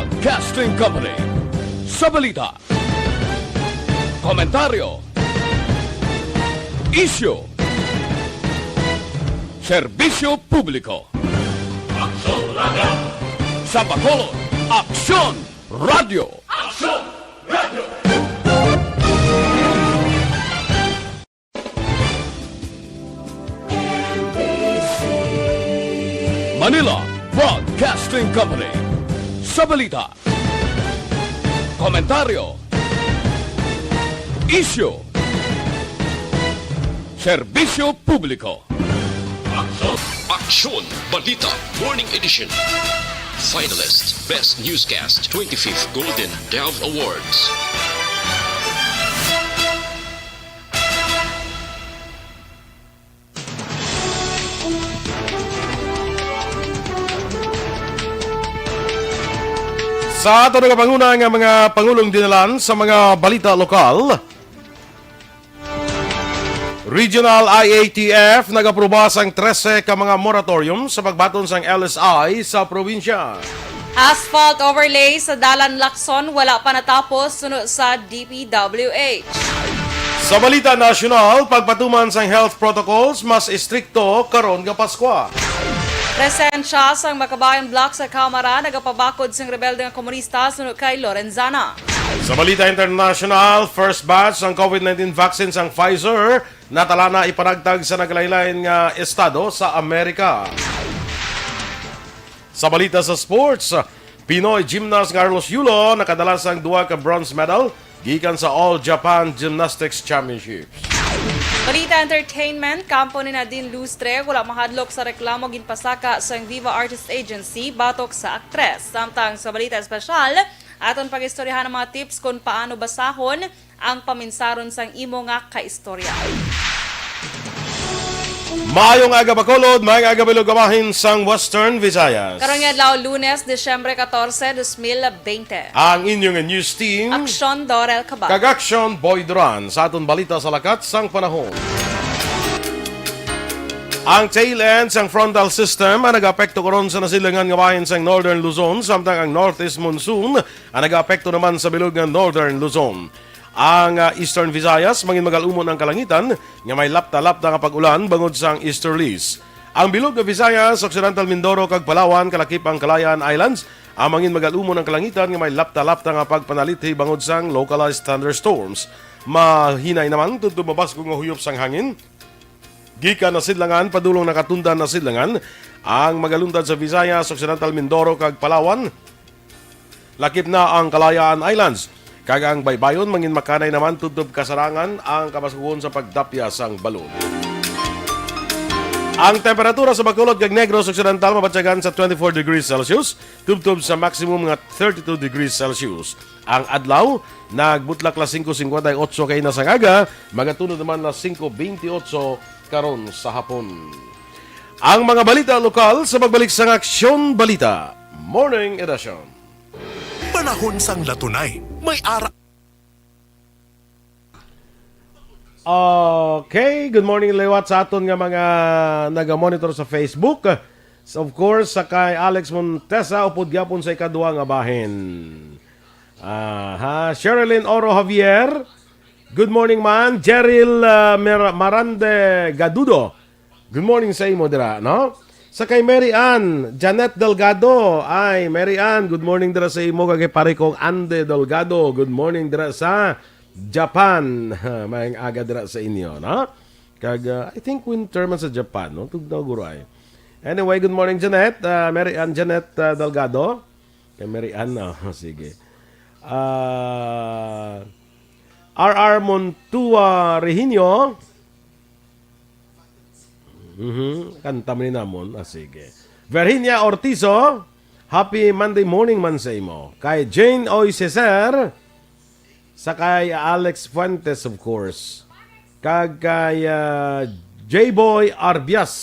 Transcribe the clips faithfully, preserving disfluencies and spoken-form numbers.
Broadcasting Company. Sa balita, komentaryo, isyu, serbisyo publiko. Aksyon Radio. Sa Bacolod, Aksyon Radio. Aksyon Radio. Manila Broadcasting Company. Sa balita, komentaryo, isyu, serbisyo publiko. Aksyon Balita Morning Edition. Finalist Best Newscast, twenty-fifth Golden Dove Awards. Sa ato nagapanguna nga mga pangulong dinalan sa mga balita lokal, Regional I A T F nag-aproba sang trese ka mga moratorium sa pagbaton sang L S I sa probinsya. Asphalt overlay sa Dalan Lacson wala pa natapos suno sa D P W H. Sa balita nasyonal, pagpatuman sang health protocols mas istrikto karon nga Paskwa. Presensya sang Makabayan Bloc sa Kamara nagapabakod sing rebelde nga komunista suno kay Lorenzana. Sa balita international, first batch sang COVID nineteen vaccine sang Pfizer natala na ipanagtag sa naglain-lain nga estado sa Amerika. Sa balita sa sports, Pinoy gymnast nga Carlos Yulo nakadala sang duha ka bronze medal gikan sa All Japan Gymnastics Championships. Balita entertainment, kampo ni Nadine Lustre wala mahadlok sa reklamo ginpasaka sang Viva Artist Agency batok sa aktres. Samtang sa balita espesyal, aton pag-istoryahan ang mga tips kung paano basahon ang paminsaron sang imo nga kaistorya. Maayong aga, Bacolod. Maayong aga, Bilog, bahin sang Western Visayas. Karong adlaw, Lunes, Disyembre katorse, dos mil bente. Ang inyong news team, Aksyon Dorel Cabal. Kag Aksyon Boy Duran. Sa aton balita sa lakat sang panahon. Ang tail end sang frontal system ang nag-apekto karon sa nasilangan nga bahin sang Northern Luzon, samtang ang northeast monsoon ang nag-apekto naman sa bilog nga Northern Luzon. Ang, ah, Eastern Visayas, mangin magal-umon ang kalangitan nga may lapta-lapta nga pag-ulan bangod sang easterlies. Ang bilog nga Visayas, Occidental Mindoro, kag Palawan, kalakip ang Kalayaan Islands, ang mangin magal-umon ang kalangitan nga may lapta-lapta nga pagpanalithi bangod sang localized thunderstorms. Mahinay naman tubtob mabasgo nga huyop sang hangin gikan nasidlangan padulong nakatundan nasidlangan ang magalundag sa Visayas, Occidental Mindoro, kag Palawan. Lakip na ang Kalayaan Islands, kag ang baybayon mangin makanay naman tubtob kasarangan ang kabaskugon sa pagdapya sang balod. Ang temperatura sa Bacolod kag Negros Occidental mabatyagan sa twenty-four degrees Celsius, tubtob sa maximum nga thirty-two degrees Celsius. Ang adlaw nagbutlak las singko singkwenta y otso kay na sang aga, magatunod naman las singko beintiotso karon sa hapon. Ang mga balita lokal sa pagbalik sang Aksyon Balita Morning Edition. Panahon sang latunay, may ara. Okay, good morning liwat sa aton nga mga naga-monitor sa Facebook. So, of course, sa kay Alex Montesa, upod gyapon sa ikadua nga bahin. Aha, Sherilyn Oro Javier. Good morning, man. Jeril, ah, Mer-, Marande Gadudo. Good morning sa imo dira, no? Sa kay Mary Ann, Janet Delgado. Ay, Mary Ann, good morning dira sa imo. Kag kay pare kong Ande Delgado, good morning dira sa Japan. Maayong aga dira sa inyo, no? Kag, ah, I think winter man sa Japan, no? Tugnaw guro ay. Anyway, good morning, Janet. Ah, Mary Ann, Janet, ah, Delgado. Kay Mary Ann, no? Sige. Ah, R R Montua Rehinio. Mhm, kanta man ni namon. Ah, sige. Virginia Ortizo, happy Monday morning man sa imo. Kay Jane Oy Ceser, sa kay Alex Fuentes, of course. Kag kay, ah, J-Boy Arbias.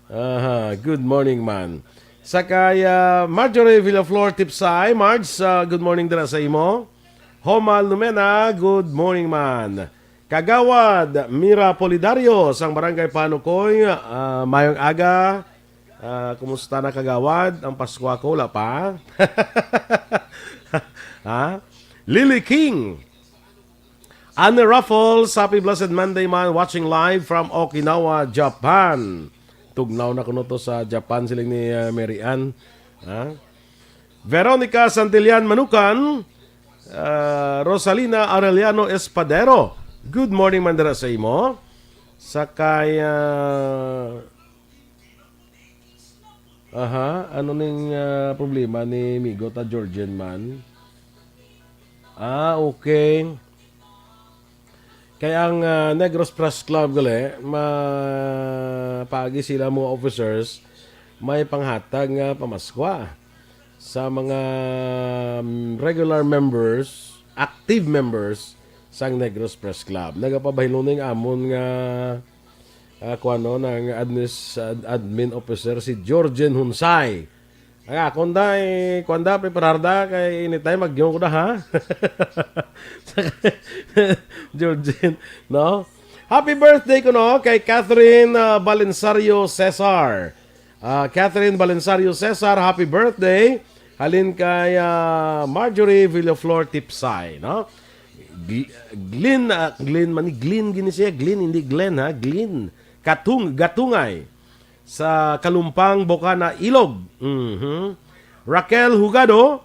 Aha, good morning, man. Sa kay, ah, Marjorie Villaflor Tipsay, Marge, ah, good morning dira sa imo. Homa Lumena, good morning, man. Kagawad Mira Polidario sang Barangay Panukoy, ah, mayong aga. Ah, kumusta na, kagawad? Ang Paskwa ko, wala pa. Ha? Lily King. Anne Raffles, happy blessed Monday, man. Watching live from Okinawa, Japan. Tugnaw na kuno to sa Japan, siling ni, ah, Mary Ann. Ha? Veronica Santillan Manukan, ah, Rosalina Arellano Espadero. Good morning, man, dira sa imo. Sakay, ah, aha, ano ning, ah, problema ni Migo ta Georgian man? Ah, okay. Kay ang, ah, Negros Press Club gali, ma-, paagi sila mga officers, may panghatag nga pamaskwa sa mga, mm, regular members, active members sang Negros Press Club. Nagapabahilon ning amon nga, ah, kuwan, no, nga admis-, ad-, admin officer, si Georgian Hunsay. Ang akon da, eh, kuwan da, preparar da, kay anytime, magyong ko da, ha? Georgian, no? Happy birthday kuno kay Catherine, ah, Balensario Cesar. Ah, Catherine Balensario Cesar, happy birthday. Halin kay, ah, Marjorie Villaflor Tipsay, no? Gl-, Glyn, ah, Glyn, mani Glyn gini siya, Glyn, hindi Glenn, ha? Glyn. Katung-, Gatungay sa Kalumpang, Bocana, Ilog. Mhm. Raquel Hugado,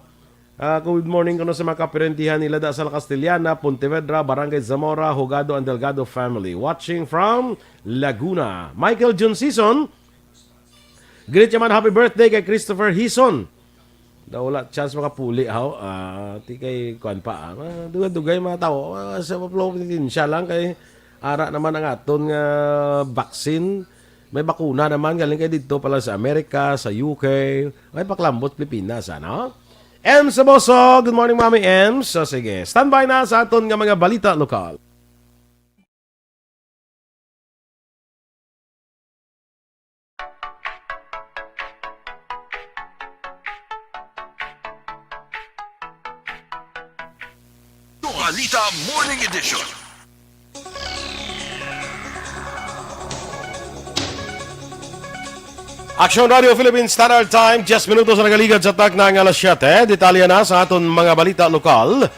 ah, good morning kuno sa mga kaparentihan nila da sa La Castellana, Pontevedra, Barangay Zamora, Hugado and Delgado family. Watching from Laguna. Michael John Season, greet naman, happy birthday kay Christopher Hison. Daw wala chance makapuli, haw? Ah, ti kay kuan pa, ah. Ah, dugay-dugay mga tawo. Ah, sa probinsya lang kay ara naman ang aton nga vaccine. May bakuna naman, galing kay dito pala sa Amerika, sa U K. May paklambot Pilipinas, ano? Em Saboso, good morning, Mami Em. So, sige, standby na sa aton nga mga balita lokal. Balita Morning Edition. Action Radio Philippine Standard Time, diyes minutos na nagaligad sa takna nga alas siyete. Detalye na sa aton mga balita lokal.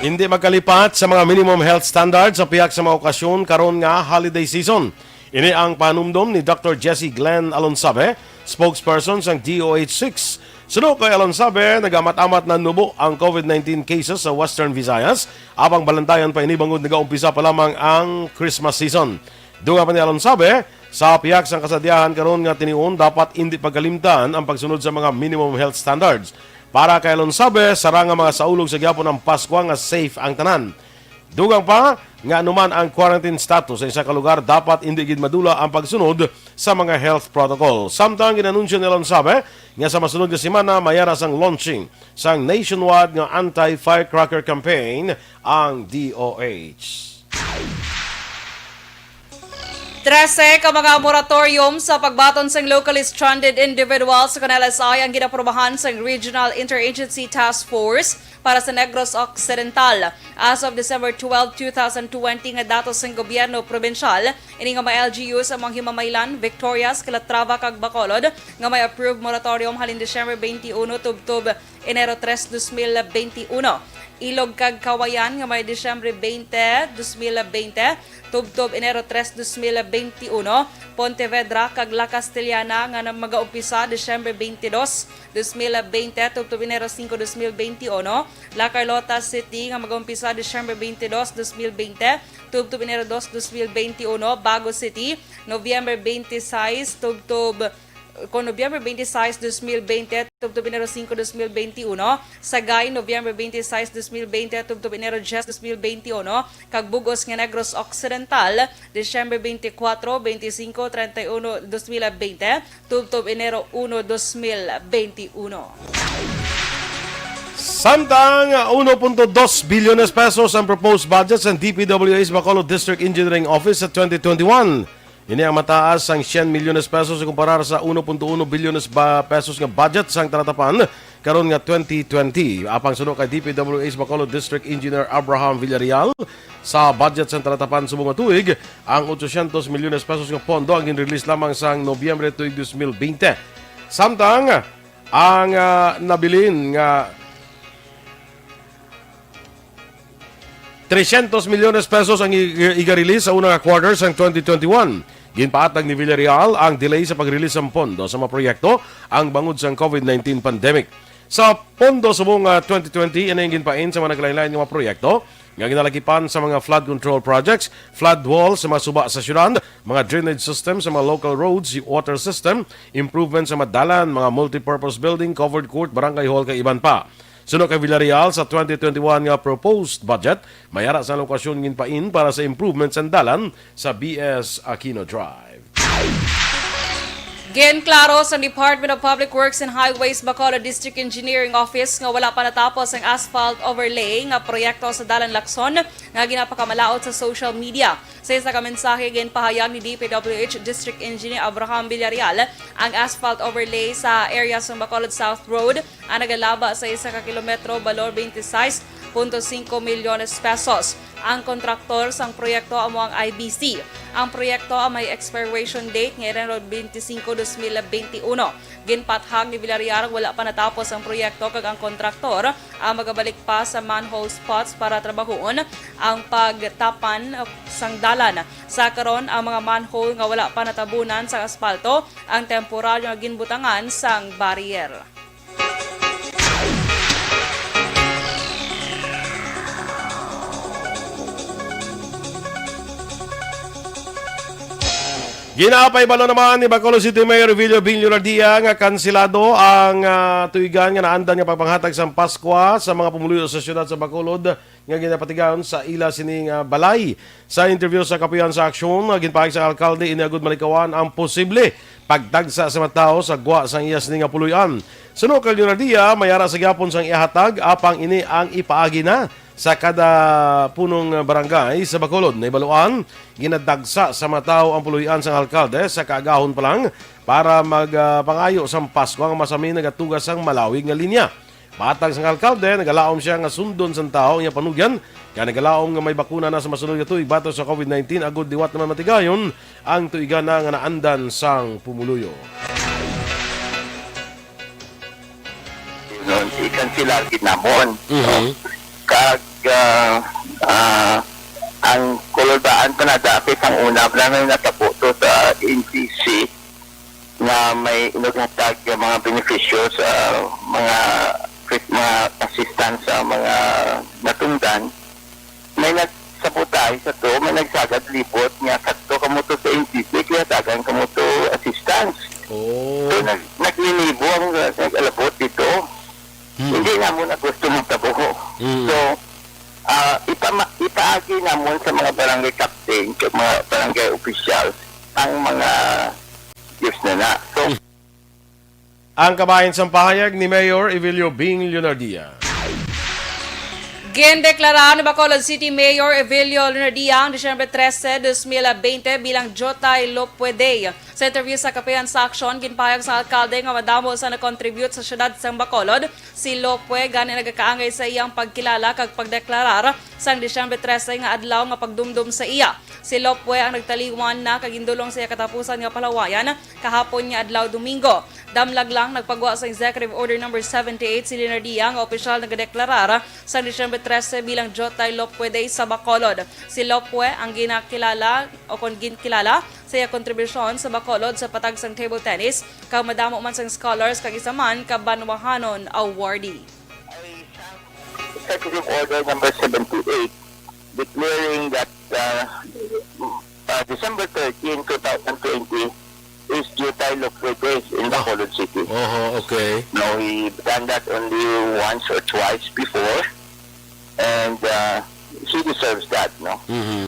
Hindi magkalipat sa mga minimum health standards sa pihak sa mga okasyon karon nga holiday season. Ini ang panumdom ni Doctor Jesse Glenn Alonsabe, spokesperson sang D O H six. Suno kay Alonsabe, nagamat-amat na nubo ang COVID nineteen cases sa Western Visayas, apang balantayan pa ini bangod nagaumpisa pa lamang ang Christmas season. Dugang pa ni Alonsabe, sa pihak sang kasadyahan karon nga tinion, dapat indi pagkalimtan ang pagsunod sa mga minimum health standards. Para kay Alonsabe, sara nga mga saulog sa gihapon ang Paskwa nga safe ang tanan. Dugang pa nga anuman ang quarantine status sa isa ka lugar, dapat indi gid madula ang pagsunod sa mga health protocol. Samtang ginanunsyo ni Alonsabe nga sa masunod nga semana mayara sang launching sang nationwide nga anti-firecracker campaign ang D O H. Trese ka mga moratorium sa pagbaton sang locally stranded individuals sa L S I ang ginaprobahan sang Regional Interagency Task Force para sa Negros Occidental. As of December twelve, two thousand twenty, nga datos sang gobyerno probinsyal, ini nga mga L G Us amo ang Himamaylan, Victorias, Calatrava, kag Bacolod, nga may approved moratorium halin Disyembre twenty-one tubtob Enero tres, dos mil benti uno. Ilog kag Cauayan nga may Disyembre twenty, dos mil benti, tubtob Enero tres, dos mil benti uno. Pontevedra kag La Castellana nga na-, magaumpisa Disyembre twenty-dos, dos mil benti, tubtob Enero singko, dos mil benti uno. La Carlota City nga mag-umpisa Disyembre twenty-dos, dos mil benti, tubtob Enero dos, dos mil benti uno. Bago City, Nobyembre twenty-sais, tubtob, kon Nobyembre twenty-sais, dos mil benti, tubtob Enero singko, dos mil benti uno. Sagay, Nobyembre twenty-sais, dos mil benti, tubtob Enero dyes, dos mil benti uno. Kag bug-os nga Negros Occidental, Disyembre twenty-kuwatro, twenty-singko, treinta y uno, dos mil benti, tubtob Enero uno, dos mil benti uno. Samtang uno punto dos bilyones pesos ang proposed budget sa D P W H Bacolod District Engineering Office sa twenty twenty-one. Ini ang mataas sang syen milyones pesos kumparar sa uno punto uno bilyones ba-, pesos nga budget sang talatapan karon nga twenty twenty. Apang suno kay D P W H Bacolod District Engineer Abraham Villarreal, sa budget sang talatapan subong nga tuig, ang ochocientos milyones pesos nga pondo ang gin-release lamang sang Nobyembre tuig dos mil bente. Samtang ang, ah, nabilin nga trescientos milyones pesos ang i-, iga-release sa una nga quarter sang twenty twenty-one. Ginpaatag ni Villarreal ang delay sa pag-release sang pondo sa mga proyekto ang bangod sang COVID nineteen pandemic. Sa pondo subong nga twenty twenty, ini ang ginpain sa mga naglain-lain nga mga proyekto nga ginalagipan sa mga flood control projects, flood wall sa mga suba sa syudad, mga drainage system sa mga local roads, water system, improvement sa mga dalan, mga multipurpose building, covered court, barangay hall, kag iban pa. Suno kay Villarreal, sa twenty twenty-one nga proposed budget, may ara sa lokasyon ginpain para sa improvement sang dalan sa B S Aquino Drive. Ginklaro sang Department of Public Works and Highways Bacolod District Engineering Office nga wala pa natapos ang asphalt overlay nga proyekto sa Dalan Lacson nga ginapakamalaut sa social media. Sa isa ka mensahe, ginpahayag ni D P W H District Engineer Abraham Villarreal ang asphalt overlay sa area sa Bacolod South Road ang nagalaba sa isa ka kilometro, balor twenty-six punto singko milyones pesos. Ang kontraktor sang proyekto amo ang I B C. Ang proyekto ang may expiration date nga Enero twenty-five, twenty twenty-one. Ginpathag ni Villarreal, wala pa natapos ang proyekto kag ang kontraktor ang magabalik pa sa manhole spots para trabahoon ang pagtapan sang dalan. Sa karon, ang mga manhole nga wala pa natabunan sang aspalto ang temporaryo nga ginbutangan sang barrier. Ginapaibalo naman ni Bacolod City Mayor Evelio Bing Leonardia nga kansilado ang, ah, tuigan nga naandan nga pagpanghatag sang Paskwa sa mga pumuluyo sa siyudad sa Bacolod nga ginapatigayon sa ila sining, ah, balay. Sa interview sa Kapihan sa Aksyon, ah, ginpahayag sang alkalde ini agud malikawan ang posible pagtagsa sa mga tawo sa gwa sang iya sini nga puloy-an. Suno kay Leonardia, may ara sa gihapon sang ihatag, apang ini ang ipaagi na sa kada punong barangay sa Bacolod. Nahibaluan, ginadagsa sa mga tawo ang puloy-an sang alkalde sa kaagahon pa lang para mag, ah, pangayo sang Pasko nga masami nagatuga sang malawig nga linya. Matag sang alkalde, nagalaom sia nga sundon sang tawo ang iya panugyan, kay nagalaom nga may bakuna na sa masunod nga tuig batok sa COVID nineteen, agud liwat naman matigayon ang tuigana nga naandan sang pumuluyo. Nun, i-cancel gid namon, no? Mhm. Kag, ah, ah, ang kulodaan pa na dati sang una pa lang natabo to sa N C C, nga may inughatag nga mga benepisyo sa mga, mga assistance sa mga natungdan, may nagsabotay sa to, may nagsagad libot nga sakto kamo to sa N C C, kaya tagan kamo to assistance. Oh. So, nag-, naglinibo ang, uh, nag-alabot dito. Hmm. Hindi namo na gusto magtabo. Hmm. So, ah, ipama-, ipaagi namon sa mga barangay captain, sa mga barangay officials, ang mga Diyos na na. So, ang kabahin sang pahayag ni Mayor Evelio Bing Leonardia. Gindeklara ni Bacolod City Mayor Evelio Leonardia ang Disyembre trese, dos mil bente bilang Jotay Lopwe Day. Sa interview sa Kapihan sa Aksyon, ginpahayag sa alkalde nga madamo sa nag-contribute sa siyudad sang Bacolod si Lopwe, gani nagakaangay sa iyang pagkilala kag pagdeklarar sang Disyembre trese nga adlaw nga pagdumdom sa iya. Si Lopwe ang nagtaliwan na kag gindulong sa iya katapusan nga palawayan kahapon nga adlaw, Domingo. Damlag lang, nagpagwa sa Executive Order Number seventy-eight si Leonardia nga opisyal nagadeklarar sa Disyembre trese bilang Jotay Lopwe Day sa Bacolod. Si Lopwe ang ginakilala o kon ginkilala sa iya kontribusyon sa Bacolod sa patag sang table tennis, kag madamo man sang scholars kag isa man ka banwahanon awardee. Executive Order Number seventy-eight, declaring that, uh, uh, December thirteen, two thousand twenty is Jotay Lopwe Day in Bacolod City. Oho, okay. Now, we done that only once or twice before, and, uh, he deserves that, no? Mhm.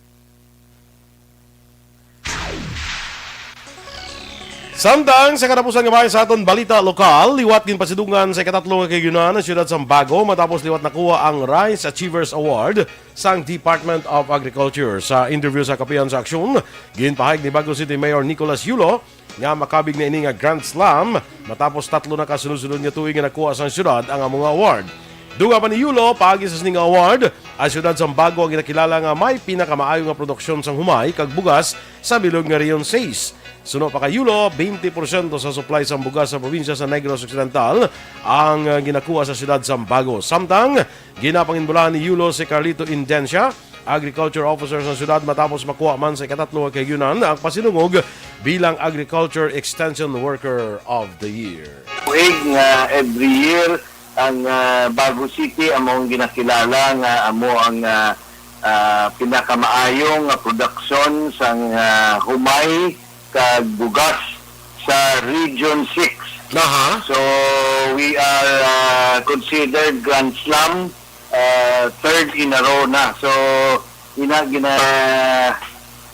Samtang sa katapusan nga bahin sa aton balita lokal, liwat ginpasidungan sa ikatatlo nga kaayunan ang siyudad sang Bago matapos liwat nakuha ang Rice Achievers Award sang Department of Agriculture. Sa interview sa Kapihan sa Aksyon, ginpahayag ni Bago City Mayor Nicolas Yulo nga makabig na ini nga Grand Slam matapos tatlo na ka sunod-sunod nga tuig nga nakuha sang syudad ang amo nga award. Dugang pa ni Yulo, paagi sa sini nga award, ang siyudad sang Bago ang ginakilala nga may pinakamaayo nga produksyon sang humay kag bugas sa bilog nga Region six. Suno pa kay Yulo, twenty porsyento sa supply sang bugas sa probinsya sa Negros Occidental ang, ah, ginakuha sa siyudad sang Bago. Samtang, ginapanginbulahan ni Yulo si Carlito Indencia, agriculture officer sa siyudad, matapos makuha man sa ikatatlo nga kahigayonan ang pasinungog bilang Agriculture Extension Worker of the Year. Tuig nga every year ang, ah, Bago City amo ang ginakilala nga amo ang, ah, ah, pinakamaayo nga produksyon sang, ah, humay kag bugas sa Region six. Aha. So, we are, ah, considered Grand Slam, ah, third in a row na. So, ina gina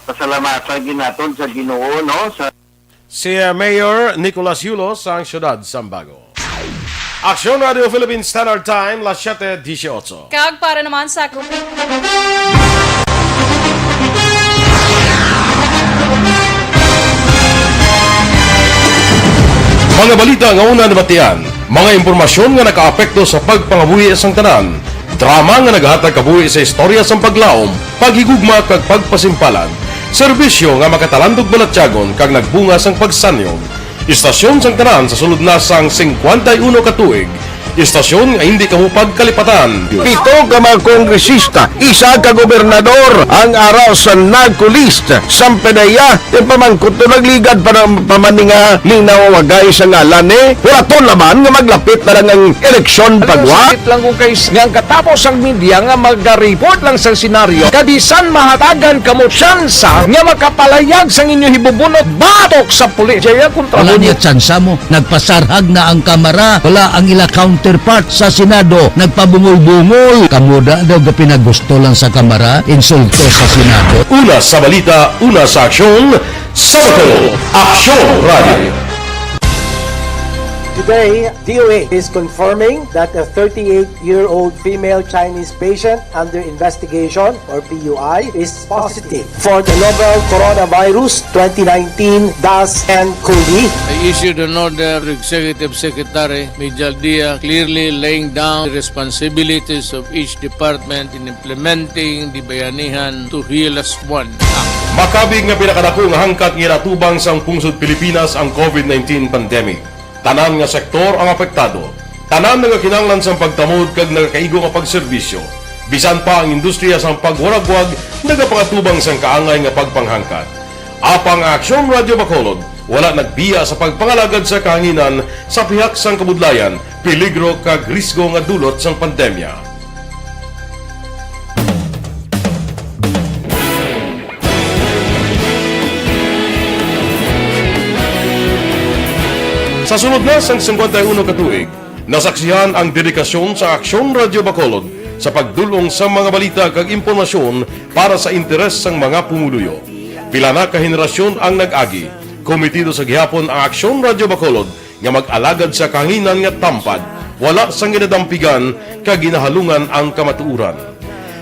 pasalamatan gid naton sa Ginoo, no? Sa Si, uh, Mayor Nicolas Yulo sang siyudad sang Bago. Aksyon Radio Philippine Standard Time, las siete dieciocho. Kag para naman sa Mga balita nga una nabatian, mga impormasyon nga nakaapekto sa pagpangabuhi sang tanan, drama nga nagahatag kabuhi sa istorya sang paglaom, paghigugma kag pagpasimpalan, serbisyo nga makatalandog balatyagon kag nagbunga sang pagsanyog. Istasyon sang tanan sa sulod na sang singkwenta y uno ka tuig. Istasyon nga hindi kamo pagkalipatan. Pito ka mga kongresista, isa ka gobernador ang ara sa NAGCO list. Sampanaya, yung pamangkot to nagligad pa ng pamaninga, linaw wagay sa ngalan, eh. Wala to laman nga maglapit na lang ang eleksyon. Ano, pagwa. Sakit lang kung kay nga ang katapos ang media nga maga-report lang sa senaryo, kabisan mahatagan kamo tsansa nga makapalayag sang inyo hibubunot batok sa pulis. Jaya kontra. Wala mo niya tsansa mo. Nagpasarhag na ang Kamara. Wala ang ila counterpart sa Senado. Nagpabungol-bungol. Kamo da daw gapinagusto lang sa Kamara. Insulto sa Senado. Una sa balita, una sa aksyon, sa Bacolod, Aksyon Radio. Today, D O A is confirming that a thirty-eight-year-old female Chinese patient under investigation, or P U I, is positive for the novel coronavirus twenty nineteen dash N COVID. I issued an order to Executive Secretary Mijal Dia, clearly laying down the responsibilities of each department in implementing the Bayanihan to Heal as One Act. Makabig nga pinakadako nga hangkat nga ginatubang sang pungsod Pilipinas ang COVID nineteen pandemic. Tanan nga sektor ang apektado. Tanan nagakinahanglan sang pagtamod kag nagakaigo nga pagserbisyo. Bisan pa ang industriya sang pagwaragwag nagapangatubang sang kaangay nga pagpanghangkat. Apang ang Aksyon Radio Bacolod wala nagbiya sa pagpangalagad sa kahanginan sa pihak sang kabudlayan, peligro kag risgo nga dulot sang pandemya. Sa sulod na sang singkwenta y uno ka tuig, nasaksihan ang dedikasyon sa Aksyon Radio Bacolod sa pagdul-ong sa mga balita kag impormasyon para sa interes sang mga pumuluyo. Pila na ka henerasyon ang nag-agi, kometido sa gihapon ang Aksyon Radio Bacolod nga mag-alagad sa kahanginan nga tampad, wala sang ginadampigan kag ginahalungan ang kamatuoran.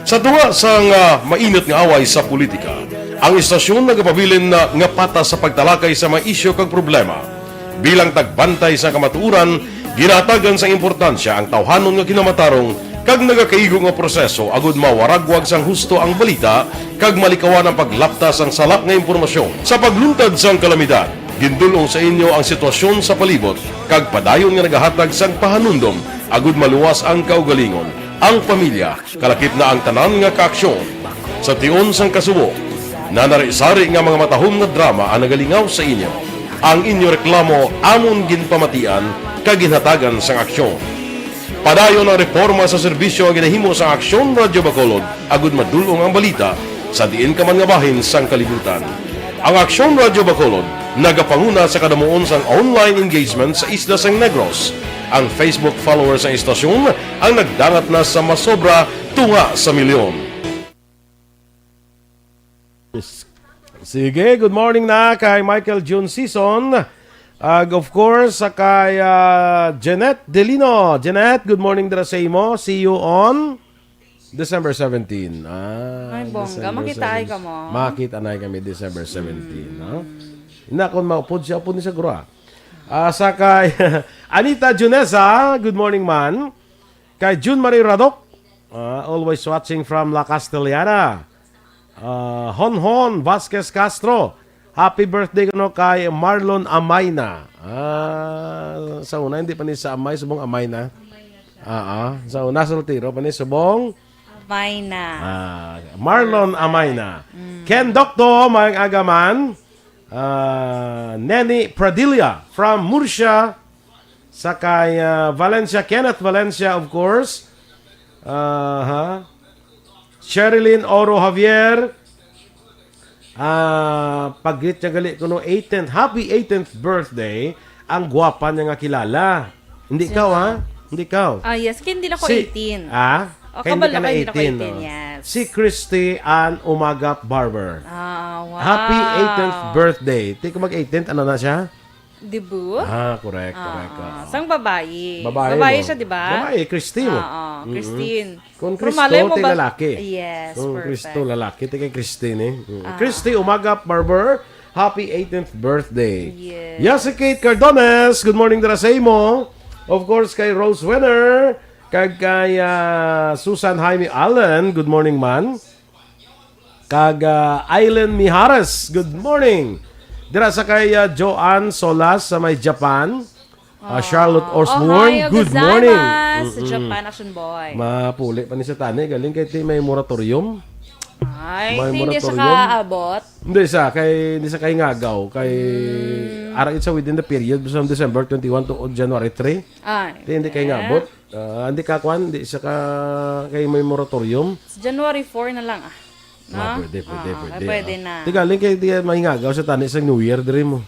Sa tunga sang, ah, mainit nga away sa politika, ang istasyon nagapabilin na nga patas sa pagtalakay sa mga isyu kag problema. Bilang tagbantay sa kamatuoran, ginahatagan sang importansya ang tawhanon nga kinamatarong kag nagakaigo nga proseso agud mawaragwag sang husto ang balita kag malikawan ang paglapta sang sala nga impormasyon. Sa pagluntad sang kalamidad, gindul-ong sa inyo ang sitwasyon sa palibot kag padayon nga nagahatag sang pahanumdom agud maluwas ang kaugalingon, ang pamilya, kalakip na ang tanan nga kaaksyon. Sa tion sang kasubo, nanari-sari nga mga matahom nga drama ang nagalingaw sa inyo. Ang inyo reklamo amon ginpamatian kag ginhatagan sang aksyon. Padayon ang reporma sa serbisyo nga ginahimo sang Aksyon Radio Bacolod agud madul-ong ang balita sa diin ka man nga bahin sang kalibutan. Ang Aksyon Radio Bacolod nagapanguna sa kadamuon sang online engagement sa isla sang Negros. Ang Facebook followers sang istasyon ang nagdangat na sa masobra tunga sa milyon. Sige, good morning na kay Michael June Season. Ag, of course, sa kay, ah, Jeanette Delino. Jeanette, good morning dira sa imo. See you on December seventeen. Ah, Ay, bongga. December Makita ay seventeen. Kamo. Makita na kami December seventeen, no? Mm. Na kung maupod siya, upod ni sa guro, ah. Ah, sa kay Anita Junesa, good morning, man. Kay June Marie Radok, ah, always watching from La Castellana. Ah, Honhon Vasquez Castro, happy birthday kuno kay Marlon Amayna. Ah, sa una, hindi pa ni sa Amay, subong Amayna. Ah, ah. Sa una, soltero pa ni subong Amayna. Ah, Marlon Amayna. Ken Docto, maayong aga, man. Ah, Neni Pradilla from Murcia. Sa kay, ah, Valencia, Kenneth Valencia, of course. Aha. Sherilyn Oro Javier. Ah, pag-greet niya gali kuno eighteenth. Happy eighteenth birthday. Ang gwapa niya nga kilala. Hindi ikaw, ha? Hindi ikaw. Ah, yes. Kaya hindi na ko Si- eighteen. Ah? Oh, Kaya hindi kabalo ka na ka, hindi na ko eighteen, eighteen, oh. Yes. Si Christy Ann Umagap Barber. Ah, wow. Happy eighteenth birthday. Di ko mag-eighteenth, ano na siya? Dibu? Ah, correct, Ah, correct, ah. oo. Sang babayi. Babayi Babayi mo. siya, di ba? Babayi, Christy mo. Oo, Mm-mm. Christine. Kung Pero Cristo, malay mo ti ba lalaki. Yes, Kung perfect. Cristo, lalaki, ti kay Christine, eh. Mm. Ah. Christy Umagap Barber, happy eighteenth birthday. Yes. Yasi Kate Cardones, good morning dira sa imo. Of course, kay Rose Wenner, kag kay, ah, Susan Jaime Allen, good morning, man. Kag, ah, Aileen Mijares, good morning. Dira sa kay, ah, Joanne Solas sa may Japan. Ah, Charlotte Ah, Osborne, Ohayou good morning. gozaimasu, Mm-mm. Japan Action Boy. Mapuli pa ni sa tani, galing kay ti may moratorium. Ay, May hindi siya moratorium. kaabot. Hindi sa kay hindi sa kay ngagaw kay Mm. ara gid sa within the period from December twenty-one to January three. Ay. Ti hindi kay Eh. ngabot. Ah, hindi ka kwan, hindi sa ka kay may moratorium. January four na lang, ah. No? Ah, pwede, pwede, Ah, pwede, pwede ah. na. Ti galing kay di may ngagaw sa tani sa New Year diri mo.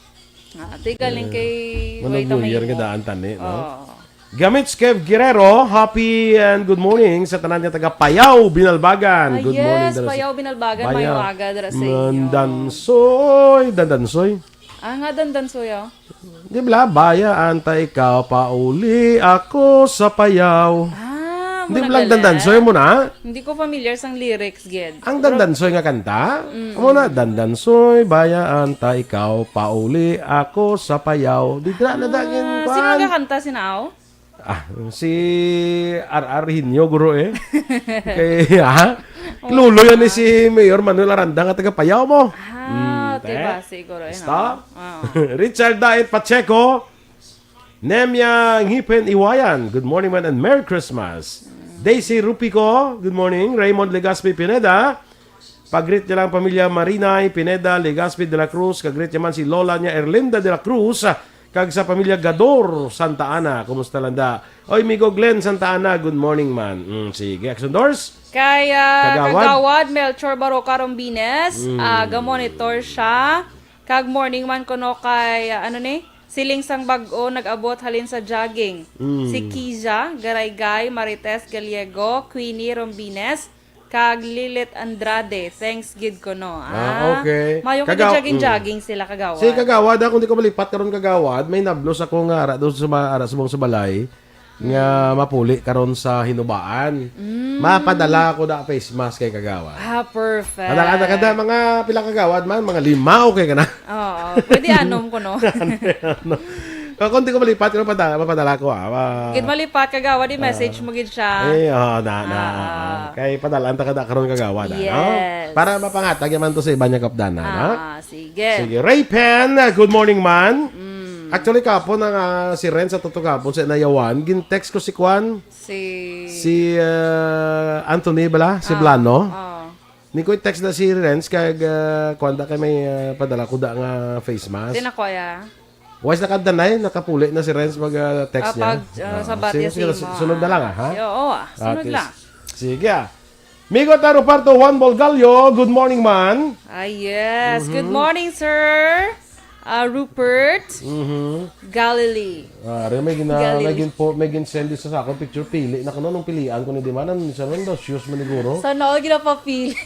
Ah, ti galing Eh, kay manag wait, New may Year mo. nga daan tani, no? Oo. Gamits Kev Guerrero, happy and good morning sa tanan nga taga Payao, Binalbagan. Ah, Good morning, yes, dara sa Payao, Binalbagan, Baya. may umaga dara sa inyo. Dandansoy, Dandansoy. Ah, nga Dandansoy, oh. Di ba, baya anta ikaw, pauli ako sa Payao. Ah, Di mo ba lang nagalit? Dandansoy mo na? Hindi ko familiar sang lyrics, gid. Ang Pero Dandansoy nga kanta? Mm. Amo na, Dandansoy, baya anta ikaw, pauli ako sa Payao. Di dira na dagin, Ah, sino kwan. nagkakanta? Sinaw? Ah, si R R Hinyo, guro, eh. Kay, ha? Oo Lulo yan ni nga. si Mayor Manuel Aranda nga taga Payao mo. Ah, Mm, diba? te. Siguro, eh, Basta? no? Oo. Richard Daet Pacheco, Nemia Ngipen Iwayan, good morning, man, and Merry Christmas. Mm. Daisy Rupico, good morning. Raymond Legaspi Pineda, pag-greet niya lang pamilya Marinay, Pineda, Legaspi, De La Cruz, kag greet niya man si Lola niya Erlinda De La Cruz, kag sa pamilya Gador, Santa Ana. Kumusta lang da? Oy, Migo Glenn, Santa Ana, good morning, man. Mm, sige, Action Doors. Kay, ah, Kagawad. Kagawad Melchor Baroca Rombines, Mm. ah, ga-monitor siya. Kag morning man kuno kay, ah, ano ni? Siling sang bag-o nag-abot halin sa jogging. Mm. Si Kiza, Garaygay, Marites Gallego, Queenie Rombines, kag Lilith Andrade. Thanks gid kuno, Ah, ah. okay. Mayo kay Kagaw-, jogging-jogging mm. sila, Kagawad. Si Kagawad, ah, kung di ko malipat karon, Kagawad, may nablos ako nga ara doon sa ma-, ara subong sa balay nga mapuli karon sa Hinubaan. Mm. Mapadala ako da face mask kay Kagawad. Ah, perfect. Padala na kada mga pila, Kagawad, man, mga lima, okay ka na. Oo, pwede anom ko, no? Ano? Kung di ko malipat, pero padala, mapadala ko, ah. Ma- Gid malipat, Kagawad, i-message Ah. mo gid siya. Eh, oh, na, na, Ah. oh. Kay padalaan ta kada karon, Kagawad, ah, no? Yes. Para mapangatag yaman to sa iba niya kapdanan, ha? Ah, sige. Sige, Ray Pen, ah, good morning, man. Mm. Actually, kapon ang, ah, si Renz sa Toto kapon sa Inayawan, gin-text ko si Kwan, Si si, ah, Anthony bala, si Ah, Blano. ah. Ni ko text na si Renz kag, ah, Kwan da kay may, ah, padala ko da nga face mask. Di na ko, ya. Wise na kadto na eh, nakapuli na si Renz mag, ah, text Ah, niya. pag, ah, Ah, sa sige, Batia sige, Sima. sunod na lang, ah, ha? Yo, oo, ah. Sunod At lang. least, sige, ah. Migo Taro Parto, Juan Bolgallo, good morning, man. Ah, yes. Good Mhm. morning, sir. Ah, Rupert Mhm. Galilee. Ah, may gina-, Galilee. may gin-, po, may gin-send sa akon picture, pili na kuno nung pilian ko ni di man, ang isa ron daw, shoes man siguro. Sana all ginapapili.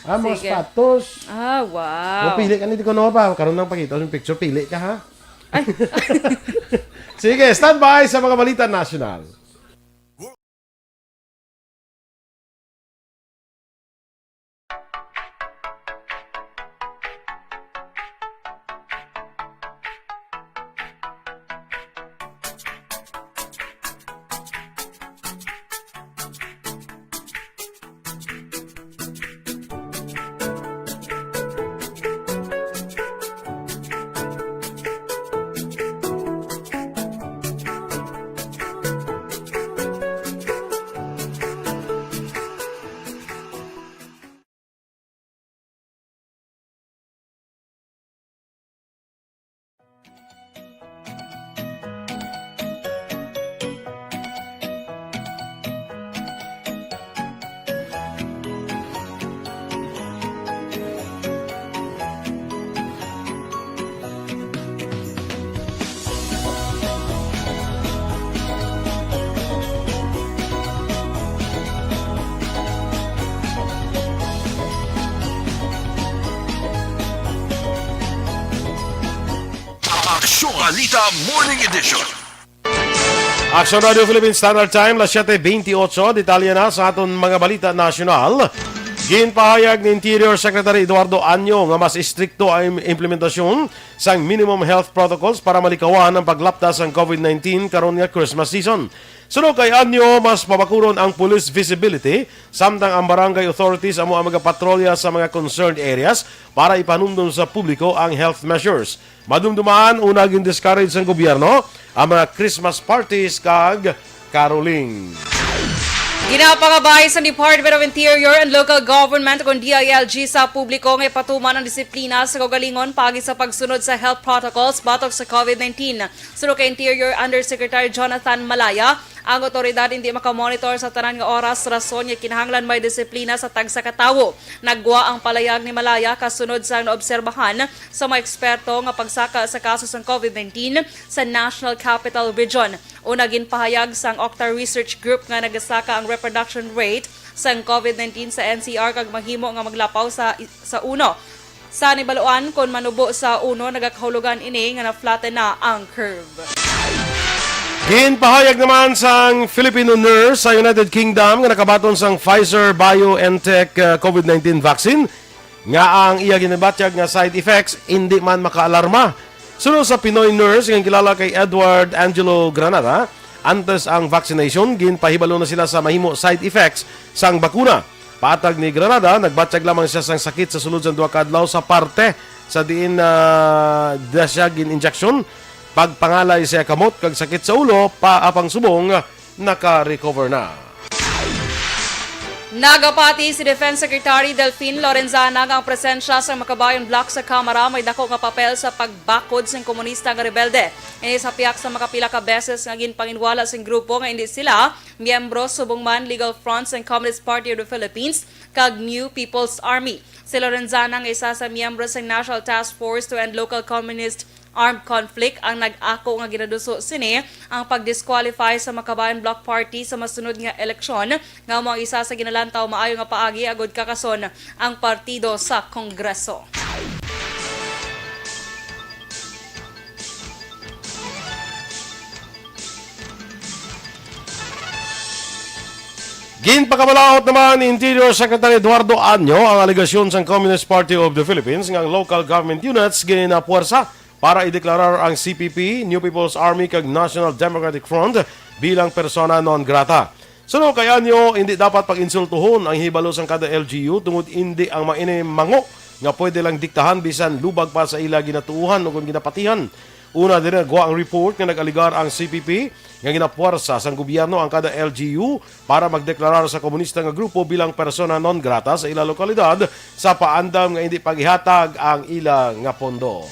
Ah, mga Sige. sapatos. Ah, wow. Mapili ka ni di ko, no, pa. Karon lang pakita yung picture, pili ka, ha? Ay. Sige, standby sa mga balita nasyonal. Balita Morning Edition. Action Radio Philippines Standard Time, las siete veintiocho. Detalye na sa aton mga balita nasyonal. Ginpahayag ni Interior Secretary Eduardo Año nga mas istrikto ang im-, implementasyon sang minimum health protocols para malikawan ang paglapta sang COVID nineteen karon nga Christmas season. Suno kay Año, mas pabakuron ang police visibility, samtang ang barangay authorities amo ang magapatrolya sa mga concerned areas para ipanumdom sa publiko ang health measures. Madumduman, una gin-discourage sang gobyerno ang mga Christmas parties kag caroling. Ginapangabay sa Department of Interior and Local Government, kon D I L G, sa publiko nga ipatuman ang disiplina sa kaugalingon paagi sa pagsunod sa health protocols batok sa COVID nineteen. Suno kay Interior Undersecretary Jonathan Malaya, ang awtoridad indi makamonitor sa tanan nga oras, rason nga kinahanglan may disiplina sa tagsa ka tawo. Naggwa ang palayag ni Malaya kasunod sang naobserbahan sa mga eksperto nga pagsaka sa kaso sang COVID nineteen sa National Capital Region. Una, ginpahayag sang Octa Research Group nga nagasaka ang reproduction rate sang COVID nineteen sa N C R kag mahimo nga maglapaw sa, sa uno. Sa nibaluan, kon manubo sa uno, nagakahulugan ini nga na-flatten na ang curve. Ginpahayag naman sang Filipino nurse sa United Kingdom nga nakabaton sang Pfizer-BioNTech, uh, COVID nineteen vaccine nga ang iya ginabatyag nga side effects indi man makaalarma. Suno sa Pinoy nurse nga kilala kay Edward Angelo Granada, antes ang vaccination, ginpahibalo na sila sa mahimo side effects sang bakuna. Patag ni Granada, nagbatyag lamang siya sang sakit sa sulod sang duha ka adlaw sa parte sa diin, ah, da siya gin-injection, pagpangalay sa iya kamot kag sakit sa ulo, pa apang subong naka-recover na. Nagapati si Defense Secretary Delfin Lorenzana nga ang presensya sa Makabayon Bloc sa Kamara may dako nga papel sa pagbakod sang komunista nga rebelde. Ini sa pihak sa makapila ka beses nga ginpanginwala sang grupo nga indi sila miyembro, subong man Legal Front sang Communist Party of the Philippines kag New People's Army. Si Lorenzana nga isa sa miyembro sang National Task Force to End Local Communist Armed Conflict ang nag-ako nga ginaduso sini ang pag-disqualify sa Makabayon Bloc Party sa masunod nga eleksyon, nga amo ang isa sa ginalantaw maayo nga paagi agud kakason ang partido sa Kongreso. Ginpakabalaod naman ni Interior Secretary Eduardo Año ang alegasyon sang Communist Party of the Philippines nga ang local government units ginapuwersa para ideklarar ang C P P, New People's Army kag National Democratic Front bilang persona non grata. Suno kay Año, hindi dapat pag-insultuhon ang hibalo sang kada L G U tungod indi ang mga ini mango nga pwede lang diktahan bisan lubag pa sa ila ginatuohan o kon ginapatihan. Una diri, nagwa ang report nga nag-alegar ang C P P nga ginapuwersa sang gobyerno ang kada L G U para magdeklarar sa komunista nga grupo bilang persona non grata sa ila lokalidad sa paandam nga indi pag-ihatag ang ila nga pondo.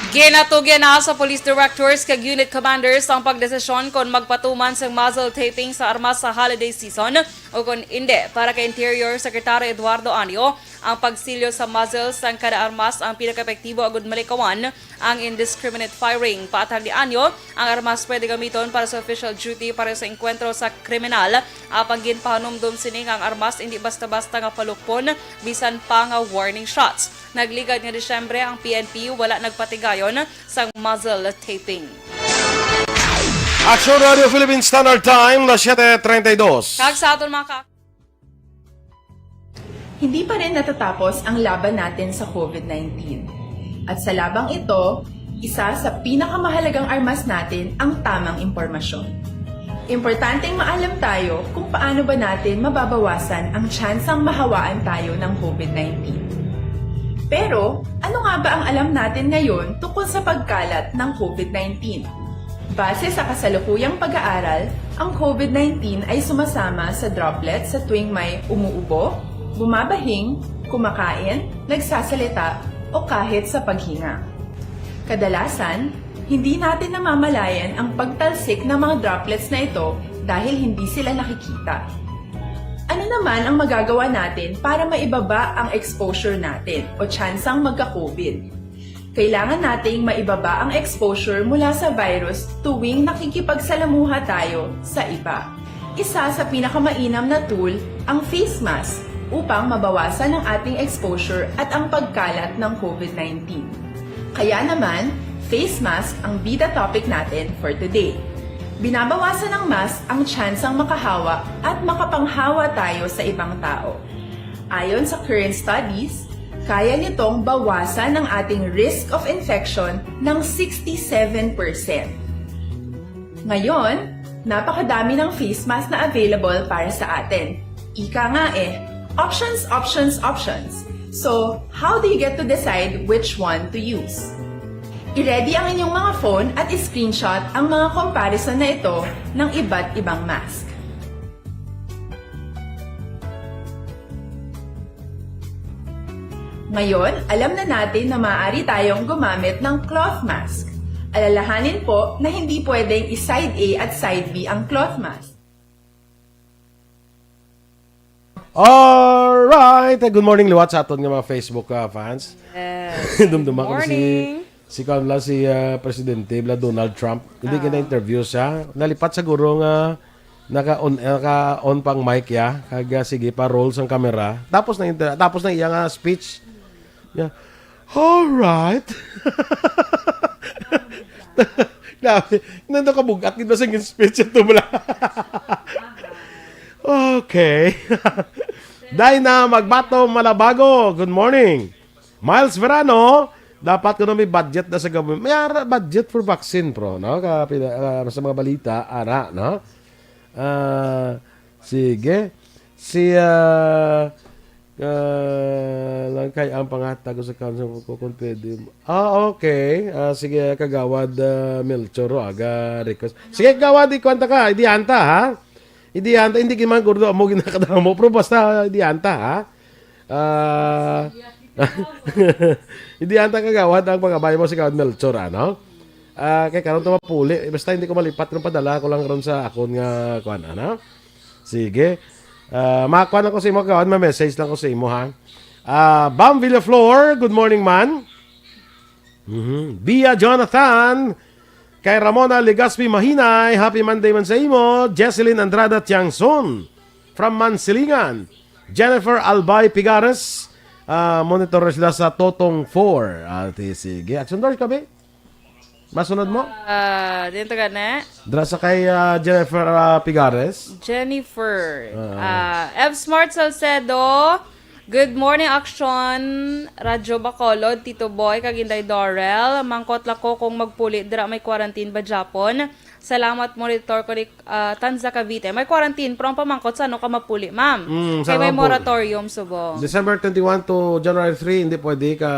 Ginatugyan na sa police directors kag unit commanders ang pagdesisyon kon magpatuman sang muzzle taping sa armas sa holiday season o kon indi. Para kay Interior Secretary Eduardo Año, ang pagsilyo sa muzzle sang kada armas ang pinakaepektibo agud malikawan ang indiscriminate firing. Patag ni Año, ang armas pwede gamiton para sa official duty, para sa engkwentro sa kriminal. Apang ginpahanumdom sini nga ang armas indi basta-basta nga palukpon, bisan pa nga warning shots. Nagligad nga Disyembre, ang P N P wala nagpatigayon sang muzzle taping. Action Radio Philippine Standard Time, las siete treinta y dos. Kag sa aton mga ka- Hindi pa rin natatapos ang laban natin sa COVID nineteen. At sa labang ito, isa sa pinakamahalagang armas natin ang tamang impormasyon. Importanteng maalam tayo kung paano ba natin mababawasan ang tsansang mahawaan tayo ng COVID nineteen. Pero, ano nga ba ang alam natin ngayon tungkol sa pagkalat ng COVID nineteen? Base sa kasalukuyang pag-aaral, ang COVID nineteen ay sumasama sa droplets sa tuwing may umuubo, bumabahing, kumakain, nagsasalita, o kahit sa paghinga. Kadalasan, hindi natin namamalayan ang pagtalsik ng mga droplets na ito dahil hindi sila nakikita. Ano naman ang magagawa natin para maibaba ang exposure natin o tsansang magka-COVID? Kailangan nating maibaba ang exposure mula sa virus tuwing nakikipagsalamuha tayo sa iba. Isa sa pinakamainam na tool ang face mask upang mabawasan ang ating exposure at ang pagkalat ng COVID nineteen. Kaya naman, Face mask ang bida topic natin for today. Binabawasan ng mask ang tsansang makahawa at makapanghawa tayo sa ibang tao. Ayon sa current studies, kaya nitong bawasan ang ating risk of infection ng sixty-seven percent. Ngayon, napakadami ng face mask na available para sa atin. Ika nga eh, options, options, options. So, how do you get to decide which one to use? I-ready ang inyong mga phone at i-screenshot ang mga comparison na ito ng iba't ibang mask. Ngayon, alam na natin na maaari tayong gumamit ng cloth mask. Alalahanin po na hindi pwedeng i-side A at side B ang cloth mask. Alright. Good morning liwat sa aton nga mga Facebook uh, fans. Yes. Dumduma ko si Morning. si kan lang si uh, Presidente bla Donald Trump. Hindi uh, na-interview siya. Nalipat siguro nga naka-on naka-on pang mic ya. Kag uh, sige pa roll sang camera. Tapos na inter- tapos na iya nga speech. Yeah. Alright. Grabe. Nando ka bugat gid ba sa inyong speech ito bala? Okay. Dina Magbato Malabago, good morning. Miles Verano, dapat ko na may budget na sa government. May ara budget for vaccine, pro, no? Ka, pila- ah, sa mga balita, ara, no? Ah, sige. Si, ah, ah, lang kay ang pangatag sa council ko kung pwede. Ah, okay. Ah, sige, kagawad ah, Melchor, aga request. Sige, kagawad, ikwanta ka. Idihanta, ha? Idihanta, hindi gid man guro mo ginakadamo, pero basta idihanta, ha? Ah, idihanta, kagawad, ang pagabay mo si Kagawad Melchor, ano? Ah, kay karon to mapuli. Basta hindi ko malipat, nung padala ko lang ron sa akon nga, kuan, ano? Sige. Ah, makuan ako sa imo, kagawad, ma-message lang ko sa imo, ha? Ah, Bam Villaflor, good morning, man. Mhm. Bia Jonathan, kay Ramona Legaspi Mahinay, happy Monday man sa imo. Jesselyn Andrada Tiangson, from Mansilingan. Jennifer Albay Pigares, ah, monitor sila sa Totong four. Ah, ti- sige, Action Doors, kabi? Masunod mo? Ah, din to gani. Dra sa kay ah, Jennifer ah, Pigares. Jennifer. Ah, Ev Smart Salcedo. Good morning, Action Radyo Bacolod, Tito Boy, kag Inday Dorel. Mangkot la ko kung magpuli dira may quarantine ba Japon. Salamat, monitor ko ni ah, Tanza Cavite. May quarantine, pero ang pamangkot sa ano ka mapuli, ma'am? Mm, Kay may saan mapuli? Moratorium subong. December twenty-one to January three, hindi pwede ka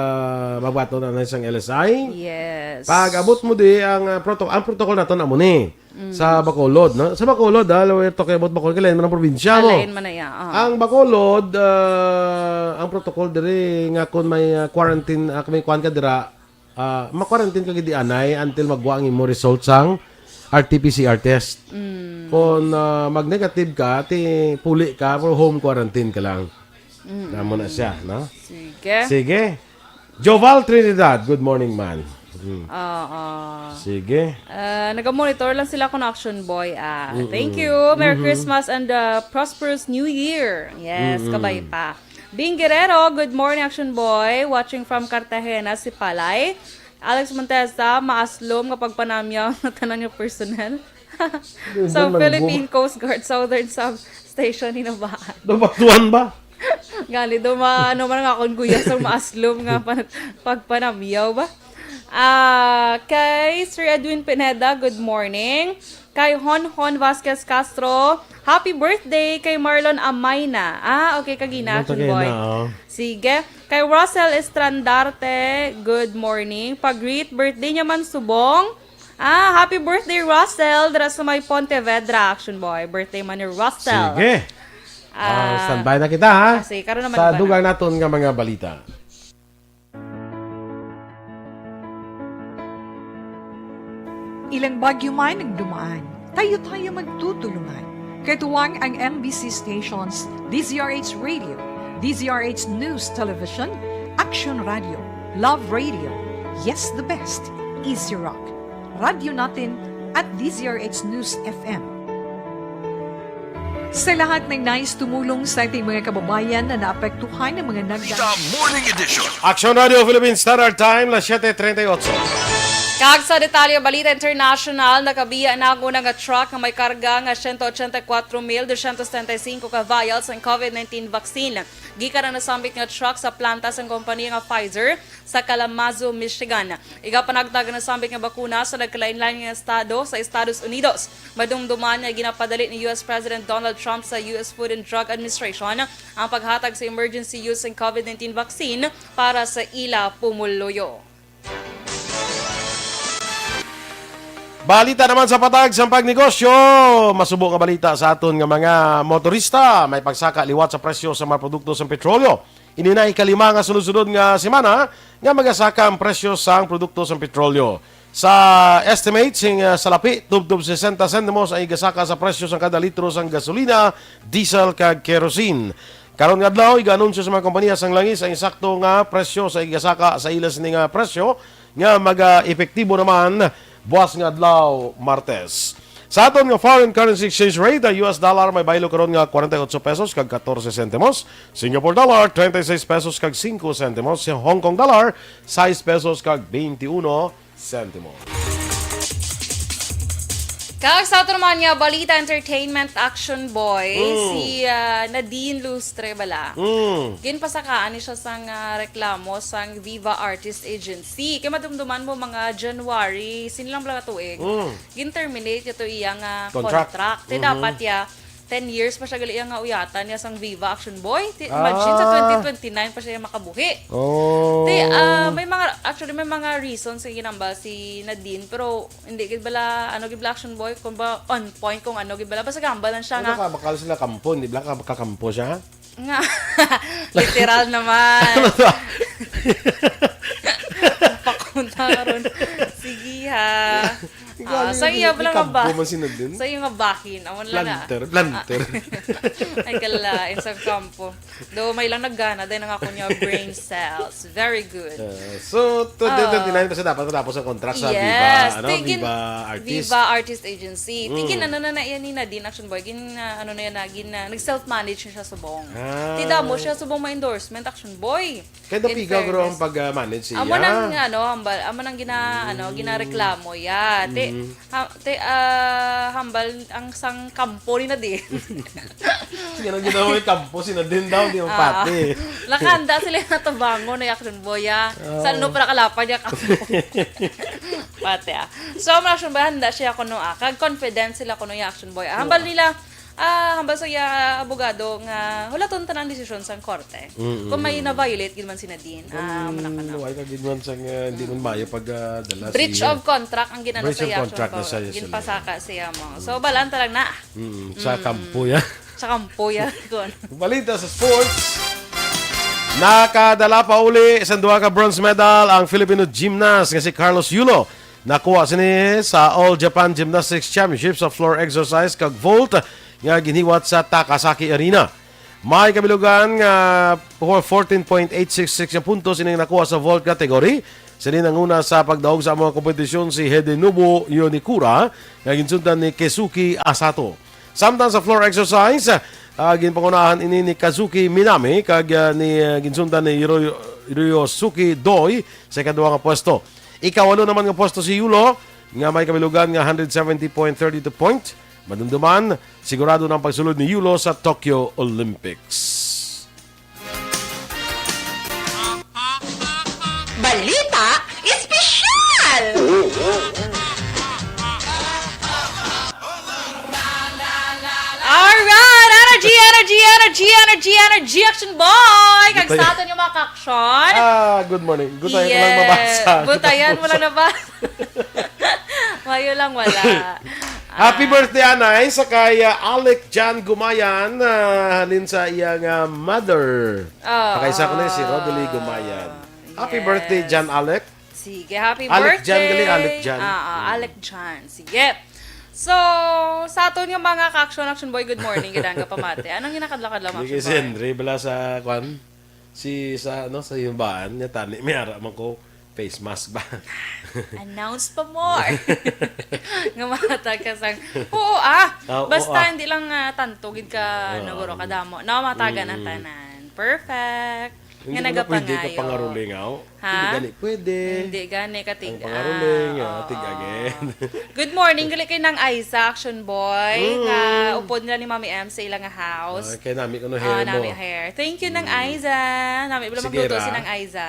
magbaton na isang L S I. Yes. Pag abot mo di ang ah, protocol, ang protocol nato na mo ni sa Bacolod, no? Sa Bacolod, ah, we're talking about Bacolod, kailan man ang probinsya mo. Alain man na iya. ah. Ang Bacolod, ah, ang protocol diri nga kung may ah, quarantine, ah, may kuan ka dira, ah, ma-quarantine ka gid anay until magwa ang imo result sang R T P C R test. Kung ah, mag-negative ka, ti puli ka, pero home quarantine ka lang. Namo na siya, no? Sige. Sige. Joval Trinidad, good morning, man. Mm. Oo. Sige. Ah, naga-monitor lang sila kung Action Boy. Ah, thank you. Merry Christmas and uh, prosperous New Year. Yes, kabay pa. Bing Guerrero, good morning, Action Boy. Watching from Cartagena, Sipalay. Alex Montesa, maaslom nga pagpanamyaw na tanan nga personnel. Sa Doon man Philippine go. Coast Guard Southern Substation, Hinabaan. Nabatuan ba? Gali daw ma, ano man nga akong guyas ang maaslom nga pan, pagpanamyaw ba? Ah, kay Sir Edwin Pineda, good morning. Kay Hon Hon Vasquez Castro, happy birthday kay Marlon Amayna. Ah, okay, kagina, Ito Action kayo Boy. na, oh. Sige. Kay Russell Estrandarte, good morning. Pag-greet, birthday niya man subong. Ah, happy birthday, Russell. Dira sa may Pontevedra, Action Boy. Birthday man ni Russell. Sige. Ah, Ah, standby na kita, ha? ah, sige, karon naman Sa ba na? dugang naton nga mga balita. Ilang bagyo man ang dumaan, tayo-tayo magtutulungan. Katuwang ang M B C stations, D Z R H Radio, D Z R H News Television, Action Radio, Love Radio, Yes the Best, Easy Rock, Radyo Natin, at D Z R H News F M. Sa lahat ng nais tumulong sa ating mga kababayan na naapektuhan ng mga nagda- The Morning Edition. Action Radio Philippines Standard Time, las siete treinta y ocho. Kag sa detalye, balita international, nakabiya na ang una nga truck nga may karga nga siyento ochenta y kuwatro mil dosyentos treinta y cinco ka vials sang COVID nineteen vaccine. Gikan ang nasambit nga truck sa planta sang kompanya nga Pfizer sa Kalamazoo, Michigan. Igapanagtag ang nasambit nga bakuna sa nagkalainlain nga estado sa Estados Unidos. Madumduman nga ginapadali ni U S President Donald Trump sa U S Food and Drug Administration ang paghatag sa emergency use sang COVID nineteen vaccine para sa ila pumuluyo. Balita naman sa patag sang pagnegosyo. Masubo nga balita sa aton nga mga motorista, may pagsaka liwat sa presyo sa mga produkto sang petrolyo. Ini na ikalima nga sunod-sunod nga semana nga magasaka ang presyo sang produkto sang petrolyo. Sa estimate sing, ah, salapi, tubtob sesenta sentimos ang igasaka sa presyo sang kada litro sang gasolina, diesel kag kerosene. Karon nga adlaw, iga-anunsyo sa mga kompanya sang langis ang eksakto nga presyo sa igasaka sa ila sini nga presyo nga maga-epektibo naman buas nga adlaw, Martes. Sa aton nga foreign currency exchange rate, ang U S dollar may baylo karon nga forty-eight pesos kag catorce sentimos, Singapore dollar twenty-six pesos kag cinco sentimos, si Hong Kong dollar sais pesos kag twenty-one sentimos. Kag sa ato naman nga balita, entertainment action boy, Mm. si, ah, Nadine Lustre bala. Mm. Ginpasakaan ni siya sang, ah, reklamo sang Viva Artist Agency. Kay madumduman mo mga January, sini lang bala nga tuig. Mm. Gin-terminate ito iya nga Contract. contract. Te Mhm. dapat ya ten years pa siya gali iya nga uyatan niya sang Viva Action Boy. Ti-, imagine sa Ah. twenty twenty-nine pa siya makabuhi. Oh. Ti, ah, may mga, actually, may mga reasons nga ginambal si Nadine, pero hindi gid bala, ano gid bala Action Boy, kung ba on point kung ano gid bala. Basta gambal lang siya Ano nga. ka, bakal sila kampo, hindi bala ka makakampo siya? Nga. Literal naman. Ano to? Pakunta ka ron. Sige ha. Ikaw, Ah, ano sa yun? iya pala nga Ikampo ba? man si Nadine? Sa iya nga bahin. Amo na lang na. Planter, planter. Ah. Ay, kalain sa kampo. Do, may lang naggana, dahil nga ako niya brain cells. Very good. Uh, so, twenty twenty-nine Ah. pa siya dapat matapos ang contract sa Yes. Viva, ano, Tigin-, Viva Artist. Viva Artist Agency. Mm. Tigin, ano na na yan ni Nadine, Action Boy? Gin, ah, ano na yan, ah, gin, ah, nag-self-manage na siya subong. Ah. Ti damo siya subong ma-endorsement, Action Boy. Kaya In napigaw ko ang fairness. pag-manage siya. Amo nang, ano, hambal, amo nang gina-, ano, Mm. ginareklamo ya. Ti, Mm. ha-, ti, ah, hambal ang sang kampo ni Nadine. Sige, nang ginawa yung kampo, si Nadine daw, di Ah. mapati. Nakahanda sila na tubangon na Action Boy, ah. Ah. Sa ano pala kalapad yung kampo? Pati, ah. So, ang Action Boy, handa siya kuno, ah. Kag confident sila kuno yung Action Boy. Ah, hambal Oo. nila, ah, hambal sa iya abogado nga hulaton tanan ang desisyon sang korte. Mm, Kung may mm. na-violate gid man si Nadine, ah, Kung amo na ka na. wala ka gid man sang, ah, hindi man Mm. maayo pag, ah, dala Breach siya. of contract ang ginano Breach sa of iya, contract na Action Boy. siya, yes, Ginpasaka siya mo. So, Mm. balaan ta lang na. Mm, sa Mm. kampo yan. Sa kampo yan. Kun- Balita sa sports. Nakadala pa uli sa duha ka bronze medal ang Filipino gymnast nga si Carlos Yulo. Nakuha sini sa All Japan Gymnastics Championship sa floor exercise kag vault nga ginhiwat sa Takasaki Arena. May kabilugan nga fourteen point eight six six nga puntos ining nakuha sa vault category. Sini nanguna sa pagdaog sa mga kompetisyon si Hidenobu Yonikura nga ginsundan ni Keisuke Asato. Samtang sa floor exercise, ah, ginpangunahan ini ni Kazuki Minami kag, ah, ni, ah, ginsundan ni Ryo-, Ryosuke Doi sa ikaduha nga pwesto. Ikawalo naman nga pwesto si Yulo nga may kabilugan nga hundred seventy point thirty two point. Madumduman, sigurado na ang pagsulod ni Yulo sa Tokyo Olympics. Balita Espesyal! Alright! Energy, energy, energy, energy, energy, Action Boy! Kag Butay- sa aton yung mga kaksyon. Ah, good morning. Gutayan ko lang Yes. mabasa. Gutayan mo lang na ba? Mayo lang wala. Happy Ah. birthday, Anay, sa kay, ah, Alec John Gumayan, ah, halin sa iyang, ah, mother. Ah, Pakaisa ko na si ah. Rodely Gumayan. Happy Yes. birthday, John Alec. Sige, happy Alec John, birthday. gali, Alec John. Ah, ah, Mm. Alec John. Sige. So, sa aton nga mga ka-action, Action Boy, good morning. Gidang ka pamati. Anong ginakadla-kadla mo, Hindi Action kay si Boy? Henry, bala sa, kwan? Si, sa, ano, sa yumbaan niya, tani, may ara man ko, face mask ba? Announce pa more. Nga matag ka sang, oo, ah. Ah, oo, Basta ah. hindi lang, ah, tanto gid ka, Oo. naguro ka damo. No, matagan ang Mm. tanan. Perfect. Hindi nga na pwede ka nagapangayo. Pangaruling, aw. Ha? Hindi gani pwede. Hindi gani ka. Ang tig-, pangaruling, ah, ah, tig-, oo. Again. Good morning, gali kay Nang Aiza, Action Boy, Mm. nga upod nila ni Mami M sa ila nga house. Ah, kay nami kuno. Ah, hair nami mo. Hair. Thank you, Nang Mm. Aiza. Nami bala Sige magluto ra. Si Nang Aiza.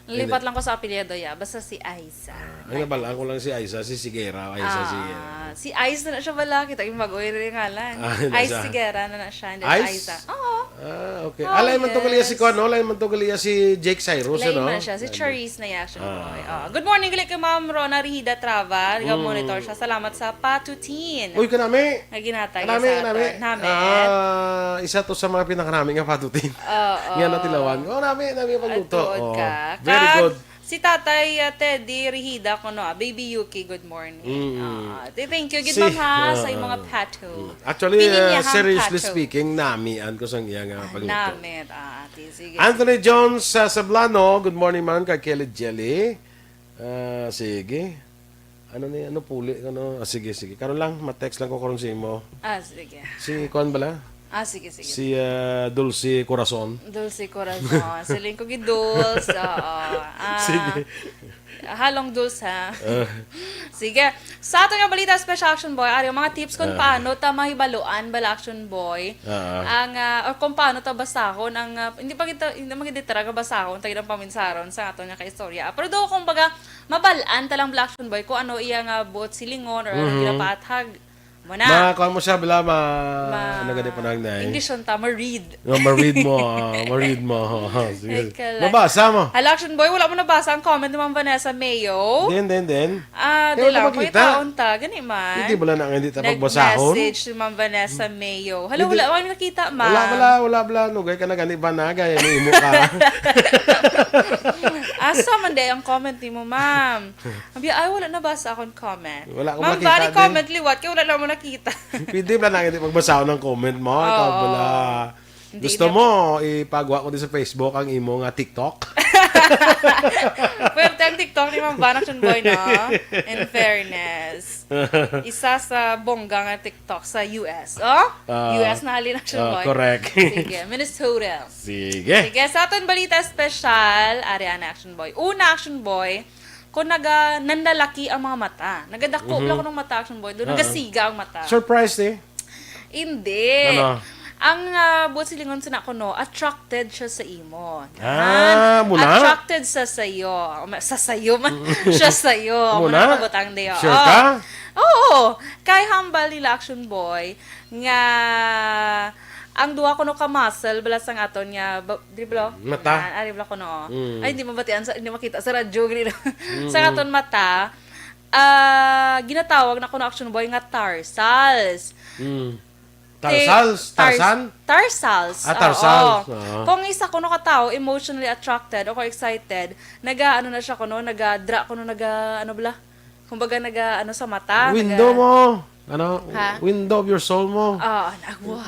Hindi. Lipat lang ko sa apelyido, ya. Basta si Aiza. Ah, ang nabalaan ko lang si Aiza, si Sigera, Aiza Ah, Sigera. Si Ice na na siya bala. Kita yung bago yung ngalan. Ah, yun na Ice siya. Sigera na na siya. Hindi na Ice? Aiza. Oo. Ah, okay. Oh, Alay man to gali si yes. Kuan, no? Alay man to gali si Jake Cyrus, Lain ano? Man siya. Si Ano? Charisse na ya, actually, Ah. Boy. Oh. Good morning, gali kay Ma'am Rona Rihida Traval. Mm. Nag-monitor siya. Salamat sa patutin. Uy, kanami. Nga ginatag Kanami, sa kanami. Aton. Namit. Ah, isa to sa mga pinakanami nga patutin. Oo. Nga natilawan. Oh, nami, nami ang pagluto. Ay, tuod Oh. Ka. Very Kag good. Si Tatay, ah, Teddy Rihida, kuno, ah, Baby Yuki, good morning. Mm. Ah, th-, thank you, gid, Si, ma'am, ha, sa ah, imong mga ah. Pato. Mm. Actually, Pinin niya, ah, ha, seriously Pato. Speaking, namian ko sang iya nga Ah, pagluto. Namit. Ah, ate, sige. Anthony Jones sa Sablano, good morning, man, kay Kelly Jelly. Ah, sige. Ano ni, ano puli, ano? Ah, sige, sige. Karon lang, ma-text lang ko karon sa imo. Ah, sige. Si kuan bala? Ah, sige, sige. Si, ah, Dulce Corazon. Dulce Corazon. Siling ko gi Dulce, oo. Ah, Sige. Halong Dulce, ha? Ah. Sige. Sa ato nga balita, Special Action Boy, ari ang mga tips kung Ah. paano ta mahibaluan bala, Action Boy, Ah. ang, ah, or kung paano ta basahon ang, ah, hindi pa kita, hindi man kita talaga basahon, tayo ng paminsaron sa ato nga kaistorya. Pero do, kumbaga, mabal-an ta lang, Black Action Boy, kung ano iya nga buot silingon or ano Mhm. ginapaathag. Mo na. Ma-, kuan mo siya, bala, ma-, Ma-, ano gani pa nang nai? English on ta, ma-read. No, ma-read mo, ah, ma-read mo. Sige. Teka lang. Mabasa mo. Hala, Action Boy, wala mo nabasa ang comment ni Ma'am Vanessa Mayo? Then, then, then. Ah, Kaya di wala lang, makita. Pakitaon ta, gani man. Hindi bala na nga hindi ta pagbasahon? Nag-message si Ma'am Vanessa Mayo. Hala, Hindi. Wala, wala nakita, ma'am. Wala, wala, wala, bala. Nugay ka na gani ba na? Gaya ni imo ka. Asa man di ang comment ni mo, ma'am? Abi, ay, wala nabasa akong comment. Wala akong Ma'am, makita bali din. Comment liwat, kaya wala na mo nakita. Pwede ba na nga di pagbasahon ng comment mo? Ikaw Oo. Bala. Hindi Gusto na mo, ipagawa ko din sa Facebook ang imo nga TikTok? Pwerte ang TikTok ni Ma'am Van Action Boy, no? In fairness. Isa sa bongga nga TikTok sa U S. Oh? Ah, U S na halin, Action ah, Boy. Correct. Sige, Minnesota. Sige. Sige, sa aton balita special, ari ana, Action Boy. Una, Action Boy, kung naga-, nanlalaki ang mga mata. Nagadako Mhm. lang kuno ang mata, Action Boy. Doon, Oo. Nagasiga ang mata. Surprise, eh. Hindi. Ano? Ang, ah, buot silingon sa nako, no, attracted siya sa imo. Ah, Yan. Muna? Attracted sa sayo. Sa sayo man. Siya sayo. Muna? Muna? Kabutang diyo. Sure Oh. Ka? Oo. Kay hambal nila, Action Boy, nga ang duha kuno ka muscle bala sang aton nga ba-, di ba? Mata. Yan, ari bala kuno, oh. Mm. Ay, hindi mabatian sa, hindi makita sa radyo, gani. Mm. Sa aton mata, ah, ginatawag na kuno, Action Boy, nga tarsals. Mm. Tarsals? Tars-, Tarzan? Tarsals. Ah, tarsals. Oo. Oo. Kung isa kuno ka tawo emotionally attracted o kung excited, naga, ano na siya kuno, naga-dra kuno, naga, ano bala? Kumbaga, naga, ano sa mata, Window naga- mo. Ano? Ha? Window of your soul mo. Ah, na-, wow.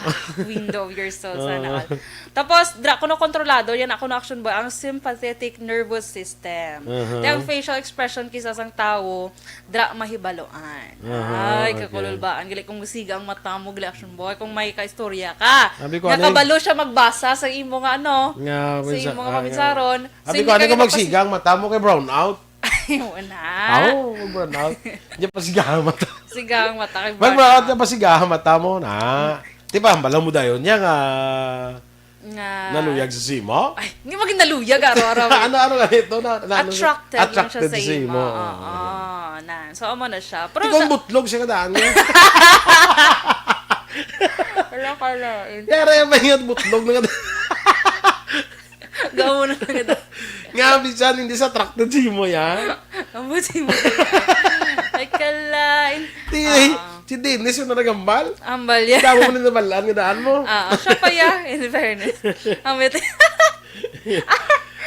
Window of your soul, sana Ah. all. Tapos, dra kuno kontrolado, yan ako na, Action Boy, ang sympathetic nervous system. Uh-huh. Kaya ang facial expression kisa sang tawo, dra mahibaluan. Uh-huh, Ay, okay. Kakululbaan. Gali kung musiga ang mata mo, gali, Action Boy, kung may kaistorya ka. Sabi ko, Nga ano yun? Kabalo siya magbasa sa imo nga ano, Nga, sa minsan, imo nga ah, nga. Paminsaron. Sabi Hindi ko, ano ka ka magsiga ang mata mo kay brown out? Ay, wala. Aw, mag-brown out. Di pa sigahan mata. Sigahan mata kay Mag-brown out, brown di out. Pa sigahan mata mo na. Di ba, ang balaw mo dayon niya nga Nga naluyag sa simo? Ay, hindi maging naluyag, araw-araw. Ano, ano nga ito? Na, na, ano? Attracted lang siya Attracted sa sa imo. Imo. Oo, na. So, amo na siya. Pero Ikaw sa butlog siya kadaan niya. Wala ka na. Yara yung mga butlog na kadaan. Gamo na lang ito. Nga, bisan hindi sa attracted si mo, ya. Ang buti mo. Ay, kalain. Di, Ah. Si Dennis yung nagambal. Ambal yan. Damo mo na nabalaan nga daan mo. Ah, siya pa ya, in fairness. Ang mit-,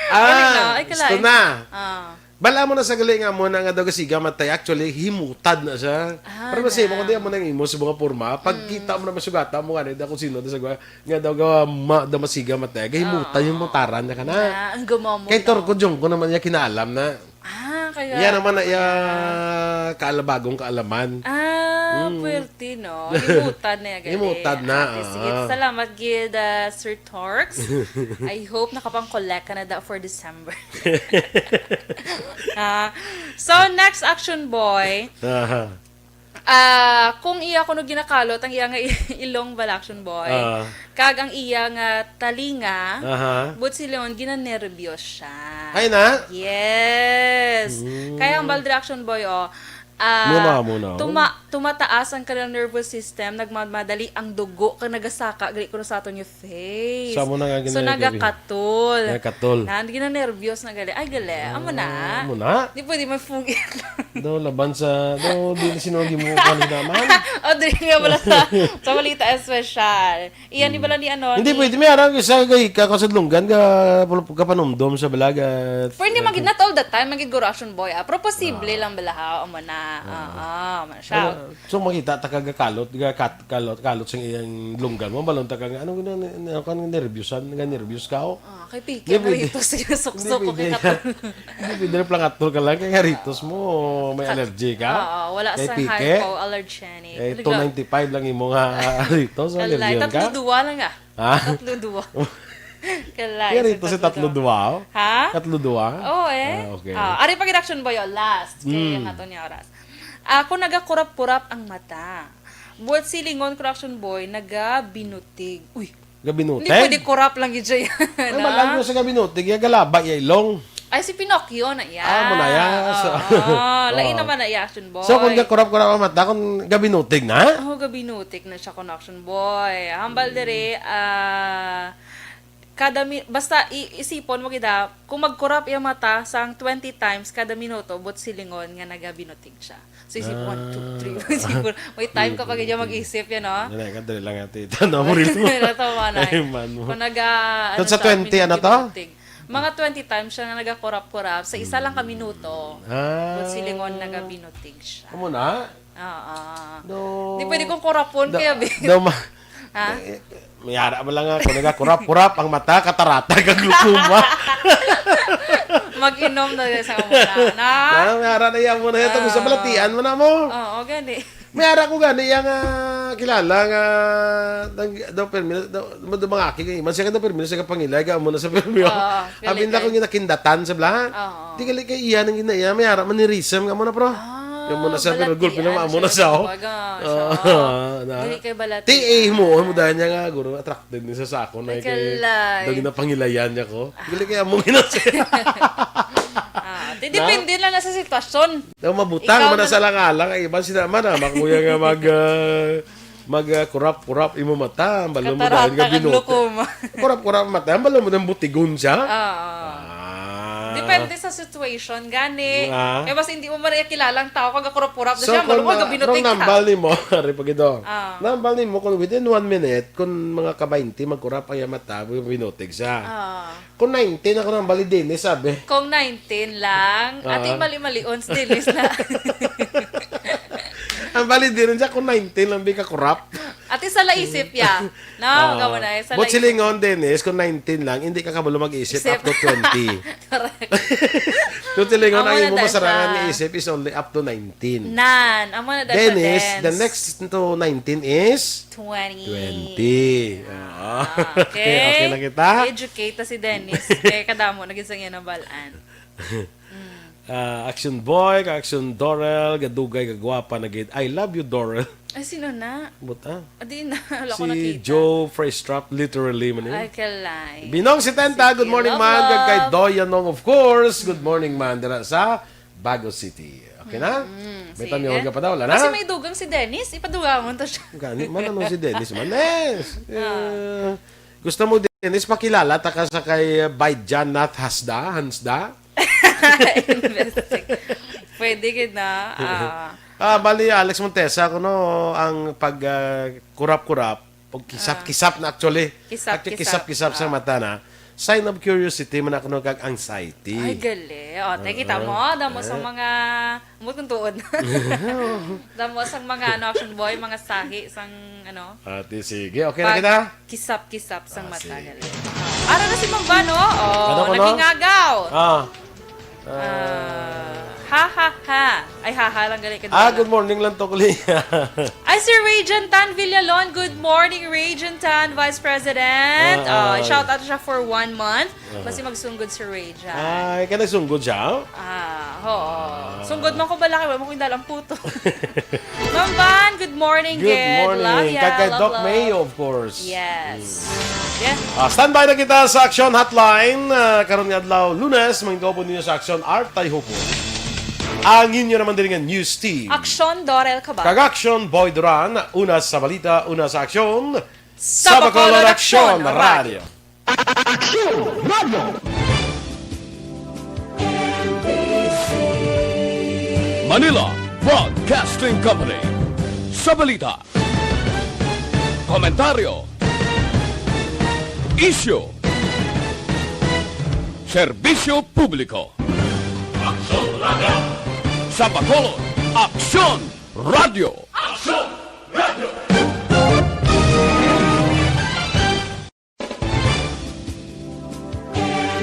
Ah, Galing na. Ay, gusto kalain. Na. Ah. Bala mo na sa gali nga mo na nga daw kasiga matay. Actually, himutad na siya. Ah, Pero na. Masimo ko di mo nang imo sa mga porma. Pagkita Mm. Mo na masugata mo nga, da kung sino, da sa gwa-, nga daw ga ma-, da masiga matay. Gahimutan Oo. Yung mutaran niya ka na. Na, ang gumaw mo Kay na. Torko Jong ko naman niya kinaalam na. Ah, kaya Yan naman na ano iya na. Kaalabagong kaalaman. Ah. Ah, puwerte, no? Himutad na yan, gali. Himutad na, Ate, sige, ah. Salamat gid, ah, Sir Torx. I hope nakapang-collect ka na daw for December. Ah, so, next, Action Boy. Aha. Ah, kung iya kuno ginakalot ang iya nga ilong bala, Action Boy, Ah. kag ang iya nga talinga, Aha. Buot silingon, ginanerbiyos siya. Ay na? Yes. Mm. Kaya ang bala diri, Action Boy, oh, ah, Muna, muna. tuma-, tumataas ang kanilang nervous system, nagmamadali ang dugo, kag nagasaka, gali kuno sa aton nga face. Sa mo na nga So, ginanerbiyos. nagakatol. Nagakatol. Na, ginanerbiyos na gali. Ay, gali. Amo na. Ah, amo na. Di pwede man fugit. Daw laban sa, daw di na sino ang gimukuha ni naman. O, diri nga pala sa, sa balita espesyal. Iyan, di bala ni ano, Hindi ni pwede, may arang isa kay kakasudlunggan ka, kapanumdom sa balaga. Pero hindi man gid, not all the time, man gid guro, Action Boy, ah. Pero posible Ah. lang bala, ha? Amo na. Ah. Oo, amo na siya. Ano, so, makita ta ka gakalot, gakat-, kalot, kalot sing iyang lunggan mo, balon ta ka nga, ano, gina-, ano, kan nerbyusan, nga nerbyos ka, oh. Ah, kay piki Hindi ang pwede. ritos, sige, suksok Hindi ko pwede kay nga. Kato. Hindi pwede, plangatol ka lang, kay nga ritos mo, may allergy ka. Oo, wala Kay sa piki. hypoallergenic. Eh, Ano two ninety-five lang imo nga ritos, Kalay, allergy ka. tatlo duwa lang, ah. Ha? Tatlo duwa. Kalay, Kaya sa rito si tatlo tatlo duwa. duwa, oh? Ha? Tatlo duwa? Oo, eh. Ah, okay. Ah, ari pa gid, Action Boy, oh, last. Kaya Mm. nga to niya oras. Ako nagakurap-kurap ang mata. Buot silingon ko, Action Boy, nagabinutig. Uy, Gabinutig? hindi pwede kurap lang gid siya yan, Ay, ah. Malago sa gabinutig, ya galaba, ya ilong. Ay, si Pinocchio na iya. Ah, mo na iya. So, Oo, lain oh. naman na iya, Action Boy. So, kung gakurap-kurap ang mata, kung gabinutig na? Oh, gabinutig na siya, kung Action Boy. Hambal diri, ah, kada mi-, basta i-, isipon mo gid, ah, kung magkurap iya mata sang twenty times kada minuto, buot silingon nga nagabinutig siya. So, isip, one, two, three, Ah. isip mo. May time ka pa gid mag-isip yan, no? Dali ka, dali lang, ate. Tanaw mo rin mo. Natawa na. Ay, man mo. Kung naga, ano Sa siya, twenty, ano to? minuti-minuti. Mga twenty times siya nga nagakurap-kurap sa isa lang ka minuto. Ah. Kung silingon, nagabinutig siya. Amo na? Oo. No. Di pwede kong kurapon, Da-, kaya, be. daw ma-, Ha? Eh, may ara ba lang ako, nagakurap-kurap ang mata, katarata, kag glaucoma. Mag-inom na sa muna, na? Ah, may ara na yan mo na yan. Tapos sa Ah. balatian mo na mo. Oo, gani. May ara ko gani, yang, ah, kilala nga, nag-, daw permi, daw, daw, daw mga aki, kay iman siya ka daw permi, siya ka pangilay, ka mo na sa permi. Oo, Abin gali, na kung gali. ginakindatan sa bala. Oo. Di gali kay iya nang ginaiya, may ara man ni Risem nga mo na, pro. Ah, Yung mo na sa balatian pero gulpi na mo na siya, sa siya, oh. Baga, siya. Oo, na. Dili kay balatian. Ti, eh, mo, mo dahil niya nga, guro, attracted ni sa sako na Ay, kay, kalay. daw ginapangilayan niya ko. Dili kaya mo ginasaya. Ah, ti, Na? depende lang na sa sitwasyon. Daw mabutang Ikaw man na na sa lang-alang, ay iban sila man, ah, makuya nga mag, ah, mag, ah, kurap-kurap imo mata, ang balo mo Katarata dahil nga kag binuti. glaucoma. Kurap-kurap mata, ang balo mo nang butigon siya. Oo. Ah. Depende sa situation, gani. Ah. Kaya basta hindi mo man kilalang tao, kag kurap-kurap na So, siya, kung, balo mo ah, gabinutig kung ka. nambal nimo, ari pa gid, oh. Ah. Nambal nimo, kung within one minute, kung mga ka-baynte, magkurap ang iyang mata, binutig siya. Ah. Kung nineteen ako nang bali, Dennis, sabi. Kung nineteen lang, Ah. ati mali-malion si Dennis na. Ang bali, Dennis, siya kung nineteen lang, di ka kurap. Ati sa laisip ya. No, Ah. gamo na, eh, sa But laisip. silingon, Dennis, kung nineteen lang, hindi ka kabalo mag-isip Isip. up to twenty. Correct. Kung silingon, Amo ang na imo daan masarangan siya. nga isip is only up to nineteen. Nan, amo na daan siya, Dennis, the Dennis. next to nineteen is Twenty. Twenty. Ah, Ah, okay. okay. Okay na kita? Educate na si Dennis. Kaya kadamo na gid sa iya nabal-an. Mm. Ah, Action Boy, ka Action Dorel, gadugay, gagwapa na gid. I love you, Dorel. Ay, sino na? Buta. Adi na, wala ko Si nakita. Joe Fresh Trap, literally man yun. Ay, kalay. Binong setenta, Sige, good morning, love, man. Kag kay love. Doy Yanong, of course. Good morning, man. Dira sa Bago City. Okay na? Mm, May sige. tanong ka pa daw, wala na? Kasi may dugang si Dennis, ipadugangon to siya. Gani, man, ano si Dennis man? Yes! Ah. Eh, gusto mo, Dennis, pakilala ta ka sa kay Baijan Nath Hasda, Hansda? Investig-, pwede gid na. Ah. Ah, bali, Alex Montesa, kuno ang pag, ah, kurap-kurap, pag kisap-kisap na actually. Kisap-kisap. Actually, kisap-kisap sa Ah. mata na. Sign of curiosity man ako no kag anxiety. Ay, gali. O, te, kita Ah, mo, damo sa eh. mga, ambot kong tuod. Damo sa mga, ano, Action Boy, mga sahi, sang, ano, Ate, sige. Okay na Pag kita? kisap-kisap sang Ah, mata, sige. gali. Ara na si Ma'am Vano. O, Ano ko, no? nagingagaw. Ah. Ah. Ah. Ha, ha, ha. Ay, ha, ha lang gali ka. Ah, good morning lang to, Kuya. Ay, si Region Tan Villalon. Good morning, Region Tan, Vice President. Ah, shout out siya for one month. Basi magsunggod si Region. Ay, ka nagsunggod siya? Ah, oo. Sunggod man ko bala kay wala mo ko indal ang puto. Ma'am Van, good morning. Good morning. Kag kay Doc May, of course. Yes. Yeah. Ah, standby na kita sa Action Hotline. Ah, karon nga adlaw, Lunes, manggaw po ninyo sa Action Art Tayhupon. Ang inyo naman din nga news team. Action Dorel Cabal. Kag Action Boy Duran, una sa balita, una sa aksyon. Sa Bacolod, Action Radio. Action Radio. Manila Broadcasting Company. Sa balita, komentaryo, isyu, serbisyo publiko. Action Radio. Sa Bacolod, Action Radio. Action